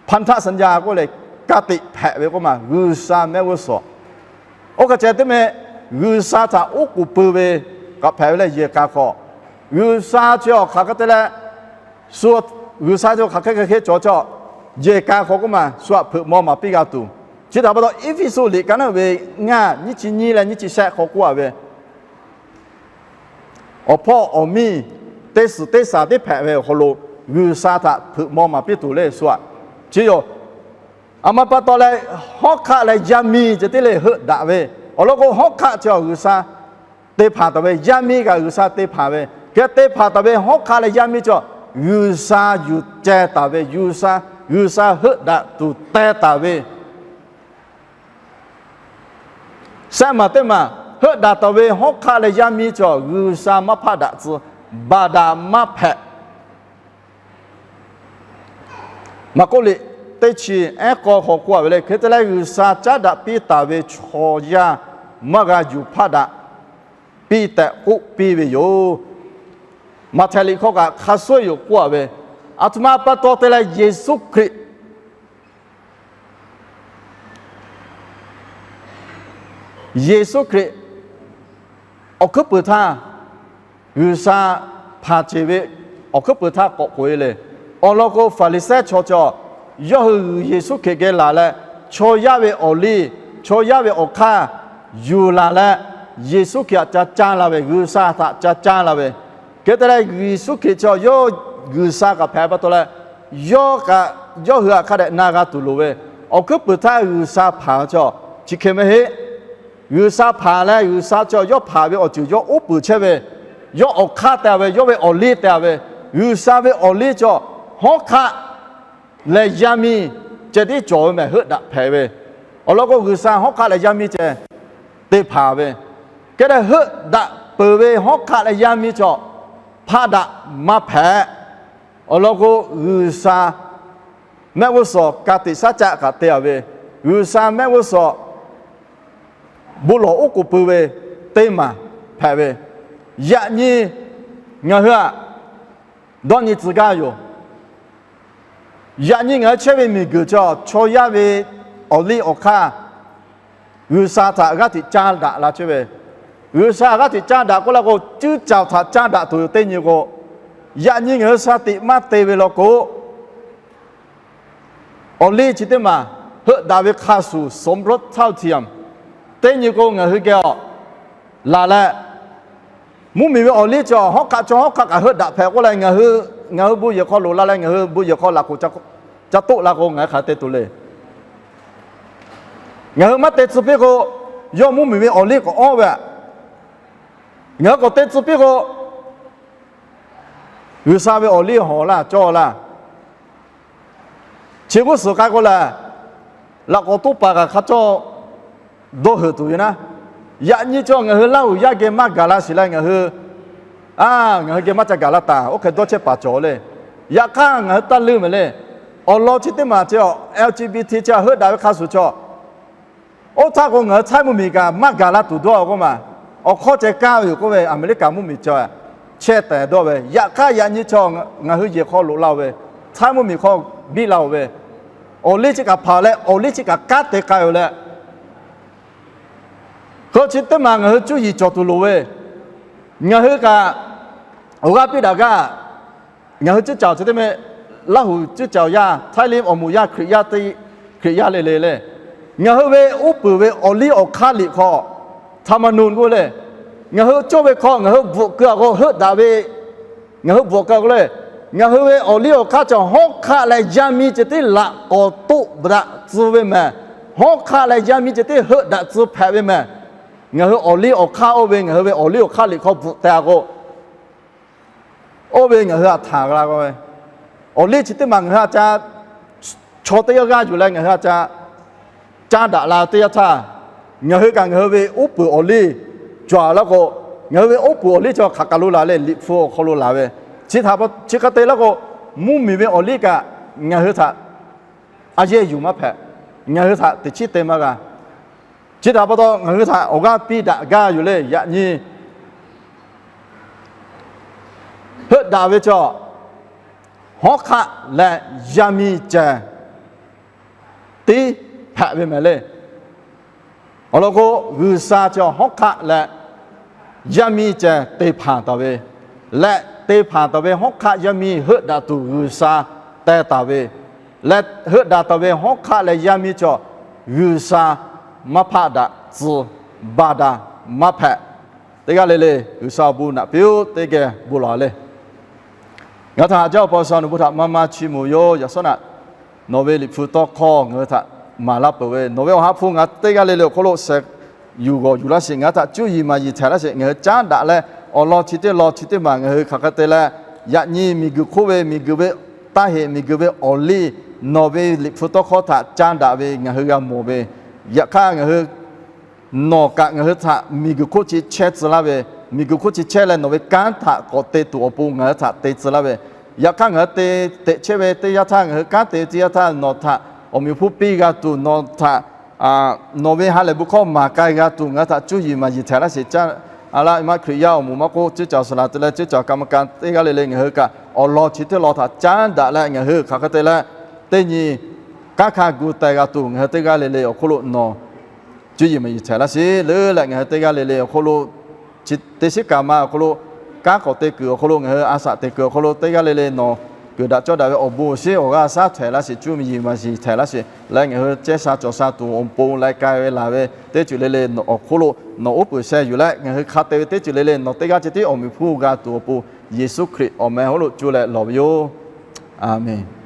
พันธสัญญา k'oˆ leh, ka tiꞈ hpehꞈ ve k'oˆ ma G'uiˬsha mehˆ g'uˇ suhˍ. Oˇ hk'e ceh teˇ meh G'uiˬsha htaꞈ oˉ k'oˍ pui ve k'aꞈ hpehꞈ ve leh yehˬ k'a hk'aw, G'uiˬsha chi awˬ hk'aˬ hk'e te leh, shu, G'uiˬsha chi awˬ hk'aˬ hk'e hk'e cawˬ cawˬ, yehˬ k'a hk'aw k'oˆ ma shu aꞈ hpeuꞈ maw maˍ piˇ g'a tuˬ. Chi htaꞈ pa taw Eˇfeˇsuꞈ liꞈ ka naˉ ve ngaˇ nyiˇ chi nyiˇ leh nyiˇ chi shehˆ hk'aw k'oˆ a ve, awˬ hpawˇ awˬ miˇ teˇ suhˍ teˇ shaˍ teˇ hpehꞈ ve awˬ hk'aw lo G'uiˬsha htaꞈ hpeuꞈ maw maˍ piˇ tuˬ le shu aꞈ. Chi yoˬ. Aˬ ma pa taw leh, hawˉ hk'aˆ leh yaˇ miˇ ceh tiˉ le heuˆ daꞈ ve. Awˬ lawn k'o, hawˉ hk'aˆ chi awˬ G'uiˬsha te hpanˍ taˍ ve, yaˇ miˇ kaꞈ G'uiˬsha te hpanˍ ve. Hk'e te hpanˍ taˍ ve hawˉ hk'aˆ leh yaˇ miˇ cawˬ G'uiˬsha yuˬ ceh taˍ ve, G'uiˬsha, G'uiˬsha heuˆ daꞈ tuˬ teh taˍ ve. Shehˆ maˬ teˇ maˬ heuˆ daꞈ taˍ ve hawˉ hk'aˆ leh yaˇ miˇ cawˬ G'uiˬsha maˇ hpaˆ daꞈ tcuh, baˬ daꞈ maˇ hpehꞈ. Maˍkoˆ liꞈ teˇ chi ehˉ k'awˇ hk'aw k'oˆ a ve le, hk'e te leh G'uiˬsha caˉ daꞈ piˇ taˍ ve chaw yaˇ maˇ g'a yuˬ hpaˆ daꞈ piˇ tehꞈ k'oˆ piˇ ve yoˬ. Maꞈhtehˍ liꞈ hk'aw kaꞈ hk'a suhˉ yoˬ k'oˆ a ve, aˬ htoꞈ ma pa taw te leh Yeˍsuˆ Hkriꞈ Yeˍsuˆ Hkriꞈ awˬ hkuiˉ puiˍ htaˇ, G'uiˬsha hpanˍ ceˬ ve awˬ hkuiˉ puiˍ htaˇ k'awꞈ k'oꞈ e le. Awˬ lawn k'o, Faˍriˍsehˇ chaw cawˬ yawˇ hui Yeˍsuˆ Hkriꞈ geh laˬ leh, chaw yaˇ ve awˬ liˇ, chaw yaˇ ve awˬ hk'aˇ yuˬ laˬ leh, Yeˍsuˆ Hkriꞈ htaꞈ ca caˇ la ve, G'uiˬsha htaꞈ ca caˇ la ve. Hk'e te leh, Yeˍsuˆ Hkriꞈ chaw yawˇ G'uiˬsha kaꞈ hpehꞈ pa taw leh, yawˇ kaꞈ yawˇ hui htaꞈ hk'a dehꞈ na g'a tuˬ loˍ ve, awˬ hkuiˉ puiˍ htaˇ G'uiˬsha hpanˍ cawˬ chi hk'e maˇ heˆ. G'uiˬsha hpanˍ leh G'uiˬsha cawˬ yawˇ hpanˍ ve awˬ ceuˬ yawˇ uˉ peunˍ chehˇ ve, yawˇ awˬ hk'aˇ te ve, yawˇ ve awˬ liˇ te ve, G'uiˬsha ve awˬ liˇ cawˬ hawˉ hk'aˆ leh yaˇ miˇ ceh tiˉ cawˬ ve mehˍ heuˆ daꞈ hpehꞈ ve. Awˬ lawn k'o, G'uiˬsha hawˉ hk'aˆ leh yaˇ miˇ ceh te hpanˍ ve, hk'e te heuˆ daꞈ peuˬ ve hawˉ hk'aˆ leh yaˇ miˇ cawˬ hpaˆ daꞈ maˇ hpehꞈ. Awˬ lawn k'o, G'uiˬsha mehˆ g'uˇ suhˍ ka tiꞈ shaˉ caˆ kaꞈ te a ve, G'uiˬsha mehˆ g'uˇ suhˍ bon lawˬ oˉ k'oˍ pui ve teˇ maˬ hpehꞈ ve, yaꞈ nyi ngaˬ hui aꞈ dawˇ nyi tcuh gaˇ yoˬ. Yaꞈ nyi ngaˬ hui chehˇ ve miˬguiˬ cawˬ chaw yaˇ ve awˬ liˇ awˬ hk'aˇ G'uiˬsha htaꞈ g'aˇ hteꞈ caˇ daꞈ la chehˇ ve. G'uiˬsha g'aˇ hteꞈ caˇ daꞈ k'oˆ la k'o, cuˇ caˍ htaꞈ caˇ daꞈ tuˬ teˇ nyi k'o, yaꞈ nyi ngaˬ hui sha tiꞈ maˇ te ve law k'o, awˬ liˇ chi teˇ maˬ heuˆ daꞈ ve hk'a shuˍ สมรสเท่าเทียม teˇ nyi k'o ngaˬ hui geh awˬ laˬ leh, mvuhˇmiˬ ve awˬ liˇ chi hawˉ hk'aˆ chaw hawˉ hk'aˆ kaꞈ heuˆ daꞈ hpehꞈ k'oˆ leh, ngaˬ hui bon yehˬ hk'aw loꞈ la leh ngaˬ hui bon yehˬ hk'aw laꞈ k'oˍ ca toˆ la k'o ngaˬ hui hk'aˬ hk'e te tuˬ le. Ngaˬ hui maˇ te tcuh piˇ k'o, yawˇ mvuhˇmiˬ ve awˬ liˇ k'awꞈ awˇ ve, ngaˬ hui k'awꞈ te tcuh piˇ k'o, G'uiˬsha ve awˬ liˇ hawˬ laˇ cawˇ laˇ. Chi g'uˇ suhˍ k'ai k'o lehˬ, laꞈ k'awꞈ toˆ paˍ kaꞈ hk'a cawˇ dawˇ heuꞈ tuˬ ve naˉ. Yaꞈ nyi chaw ngaˬ hui Laˇhuˍ yaˇ geh maˇ gaˬ la shiˍ leh ngaˬ hui, a, ngaˬ hui geh maˇ ca gaˬ la taˍ, oˇ hk'e dawˇ chehˇ paˍ cawˬ le. Yaꞈ hk'aˇ ngaˬ hui taˇ leuˇ mehˍ le. Awˬ lawn chi teˇ maˬ chi L G B T chi heuˆ daꞈ ve hk'a shuˍ chaw, oˇ htaˇ k'o ngaˬ hui Chaiˇ mvuhˇmiˬ kaꞈ maˇ gaˬ la tuˬ dawˇ k'oˆ ma. Awˬ hkawˇ ceh kaˇ ve yoˬ k'oˆ ve, Aˍmeˍriˆkaˍ mvuhˇmiˬ chi chehˇ tehˍ dawˇ ve. Yaꞈ hk'aˇ yaꞈ nyi chaw ngaˬ hui yehˬ hk'aw loꞈ la-oˬ ve, Chaiˇ mvuhˇmiˬ hk'aw biˇ la-oˬ ve, awˬ liˇ chi kaꞈ hpanˍ leh awˬ liˇ chi kaꞈ kanˉ te k'ai-oˬ leh, hk'e chi teˇ maˬ ngaˬ hui cuˇ yiˍ cawˬ tuˬ loˍ ve, ngaˬ hui kaꞈ awˬ g'aˇ piˇ daꞈ gaˇ. Ngaˬ hui cuˇ caˍ chi teˇ meh, Laˇhuˍ cuˇ caˍ yaˇ, Chaiˇ liˇ awˬ moˍ yaˇ, Hkriꞈ yaˇ teˇ, Hkriꞈ yaˇ le le le, ngaˬ hui ve uˉ peunˍ ve awˬ liˇ awˬ hk'aˇ liꞈ hk'aw, ธรรมนูญ k'oˆ le, ngaˬ hui cawˇ ve hk'aw ngaˬ hui bvuhꞈ keu-a k'o heuˆ daꞈ ve, ngaˬ hui bvuhꞈ keu-a k'o le, ngaˬ hui ve awˬ liˇ awˬ hk'aˇ chi hawˉ hk'aˆ leh yaˇ miˇ ceh tiˉ laꞈ k'awꞈ toˆ daꞈ tcuh ve mehˍ. Hawˉ hk'aˆ leh yaˇ miˇ ceh tiˉ heuˆ daꞈ tcuh hpehꞈ ve mehˍ. Ngaˬ hui awˬ liˇ awˬ hk'aˇ oˇ ve ngaˬ hui ve awˬ liˇ awˬ hk'aˇ liꞈ hk'aw bvuhꞈ teh-a k'o, oˇ ve ngaˬ hui htaꞈ htanˍ la k'o ve, awˬ liˇ chi teˇ maˬ ngaˬ hui a ca chaw teˇ g'aˇ g'aˇ yuˬ leh ngaˬ hui a ca caˇ daꞈ la teˇ yanˇ htaˇ, ngaˬ hui kaꞈ ngaˬ hui ve uˉ peunˍ awˬ liˇ cawˬ la k'o, ngaˬ hui ve uˉ peunˍ awˬ liˇ chi hk'aˬ kaˬ lo laˬ le, Liꞈ hpu awˬ hk'aw lo laˬ ve. Chi htaꞈ pa chi hk'e te laˇ k'o, mvuhˇmiˬ ve awˬ liˇ kaꞈ ngaˬ hui htaꞈ a yehˇ yuˬ maˇ hpehꞈ, ngaˬ hui htaꞈ teꞈ chiˉ te maˇ g'a. Chi htaꞈ pa taw ngaˬ hui htaꞈ awˬ g'aˇ piˇ daꞈ gaˇ yoˬ le. Yaꞈ nyi heuˆ daꞈ ve chaw, hawˉ hk'aˆ leh yaˇ miˇ ceh tiˉ hpehꞈ ve mehˍ le. Awˬ lawn k'o, G'uiˬsha chi hawˉ hk'aˆ leh yaˇ miˇ ceh te hpanˍ taˍ ve, leh te hpanˍ taˍ ve hawˉ hk'aˆ yaˇ miˇ heuˆ daꞈ tuˬ G'uiˬsha teh taˍ ve, leh heuˆ daꞈ taˍ ve hawˉ hk'aˆ leh yaˇ miˇ chaw G'uiˬsha maˇ hpaˆ daꞈ tcuh, baˬ daꞈ maˇ hpehꞈ. Teˇ g'aˇ le le G'uiˬsha awˬ bon naꞈ piˇ-oˆ. Teˇ geh bon lawˬ le. Ngaˬ htaꞈ haꞈ jaˇ-oˬ, Awˬ pa G'uiˬsha, nawˬ bon htaꞈ maˇ maˇ chiˇ mvuh yoˬ. Yaꞈ shawˉ naꞈ nawˬ ve Liꞈ hpu tawˇ hkawˇ ngaˬ hui htaꞈ maˍ laˇ peuˬ ve, nawˬ ve Awˬ ha hpu ngaˬ teˇ g'aˇ le le awˬ hk'oˆ lo sheh yuˬ g'awˬ yuˬ laˇ sheˍ, ngaˬ hui htaꞈ cuˇ yiˍ maˍ yiˍ htehꞈ laˇ sheˍ. Ngaˬ hui caˉ daꞈ leh awˬ lawn chi teˇ lawn chi teˇ maˬ ngaˬ hui hk'aˬ hk'e te leh, yaꞈ nyi miˬguiˬ hk'oˆ ve miˬguiˬ ve taˇ heꞈ miˬguiˬ ve awˬ liˇ nawˬ ve Liꞈ hpu tawˇ hkawˇ htaꞈ caˉ daꞈ ve ngaˬ hui g'a mawˬ ve, yaꞈ hk'aˇ ngaˬ hui nawˬ kaꞈ ngaˬ hui htaꞈ miˬguiˬ hk'oˆ chi chehˇ tcuh laˇ ve, miˬguiˬ hk'oˆ chi chehˇ leh nawˬ ve kanˉ htaꞈ k'awꞈ te tuˬ awˬ pon ngaˬ hui htaꞈ te tcuh laˇ ve, yaꞈ hk'aˇ ngaˬ hui te teꞈ chehˇ ve teˇ yanˇ htaˇ, ngaˬ hui kanˉ te teˇ yanˇ htaˇ, nawˬ htaꞈ awˬ meꞈ awˬ hponˇ piˇ g'a tuˬ, nawˬ htaꞈ nawˬ ve ha lehˬ bon hkawˇ maˍ k'ai g'a tuˬ ngaˬ hui htaꞈ cuˇ yiˍ maˍ yiˍ htehꞈ laˇ sheˍ. Caˇ a laˇ maˇ Hkriꞈ yaˇ awˬ moˍ maˇ k'oˆ, cuˇ caˍ suhˍ laˬ te leh cuˇ caˍ ka ma ka teˇ g'aˇ le le ngaˬ hui kaꞈ awˬ lawn chi teˇ lawn htaꞈ caˉ daꞈ leh ngaˬ hui hk'aˬ hk'e te leh teˇ nyi kanˉ hkanˇ gu teh g'a tuˬ ngaˬ hui teˇ g'aˇ le le awˬ hk'oˆ lo nawˬ cuˇ yiˍ maˍ yiˍ htehꞈ laˇ sheˍ. Leuˉ leh ngaˬ hui teˇ g'aˇ le le awˬ hk'oˆ lo chi teˇ shiˉ kaꞈ ma awˬ hk'aw lo, kanˉ k'awꞈ te kuiˬ awˬ hk'aw lo, ngaˬ hui a shaꞈ teꞈ kuiˬ awˬ hk'aw lo teˇ g'aˇ le le nawˬ kuiˬ daꞈ cawˇ daꞈ ve awˬ bon awˬ shinˉ awˬ g'aˇ shaˉ htehꞈ laˇ sheˍ, cuˇ yiˍ maˍ yiˍ htehꞈ laˇ sheˍ. Leh ngaˬ hui chehˇ sha cawˬ sha tuˬ awˬ pon lai k'ai ve laˬ ve teˇ ceuˬ le le awˬ hk'oˆ lo nawˬ uˉ peunˍ sheh yuˬ leh, ngaˬ hui hk'a te ve teˇ ceuˬ le le nawˬ teˇ g'aˇ ceh tiˉ awˬ meꞈ hponˇ g'a tuˬ awˬ pon, Yeˍsuˆ Hkriꞈ awˬ meh hk'oˆ lo cuˇ leh lawˬ ve yoˬ. Aˬmenˍ.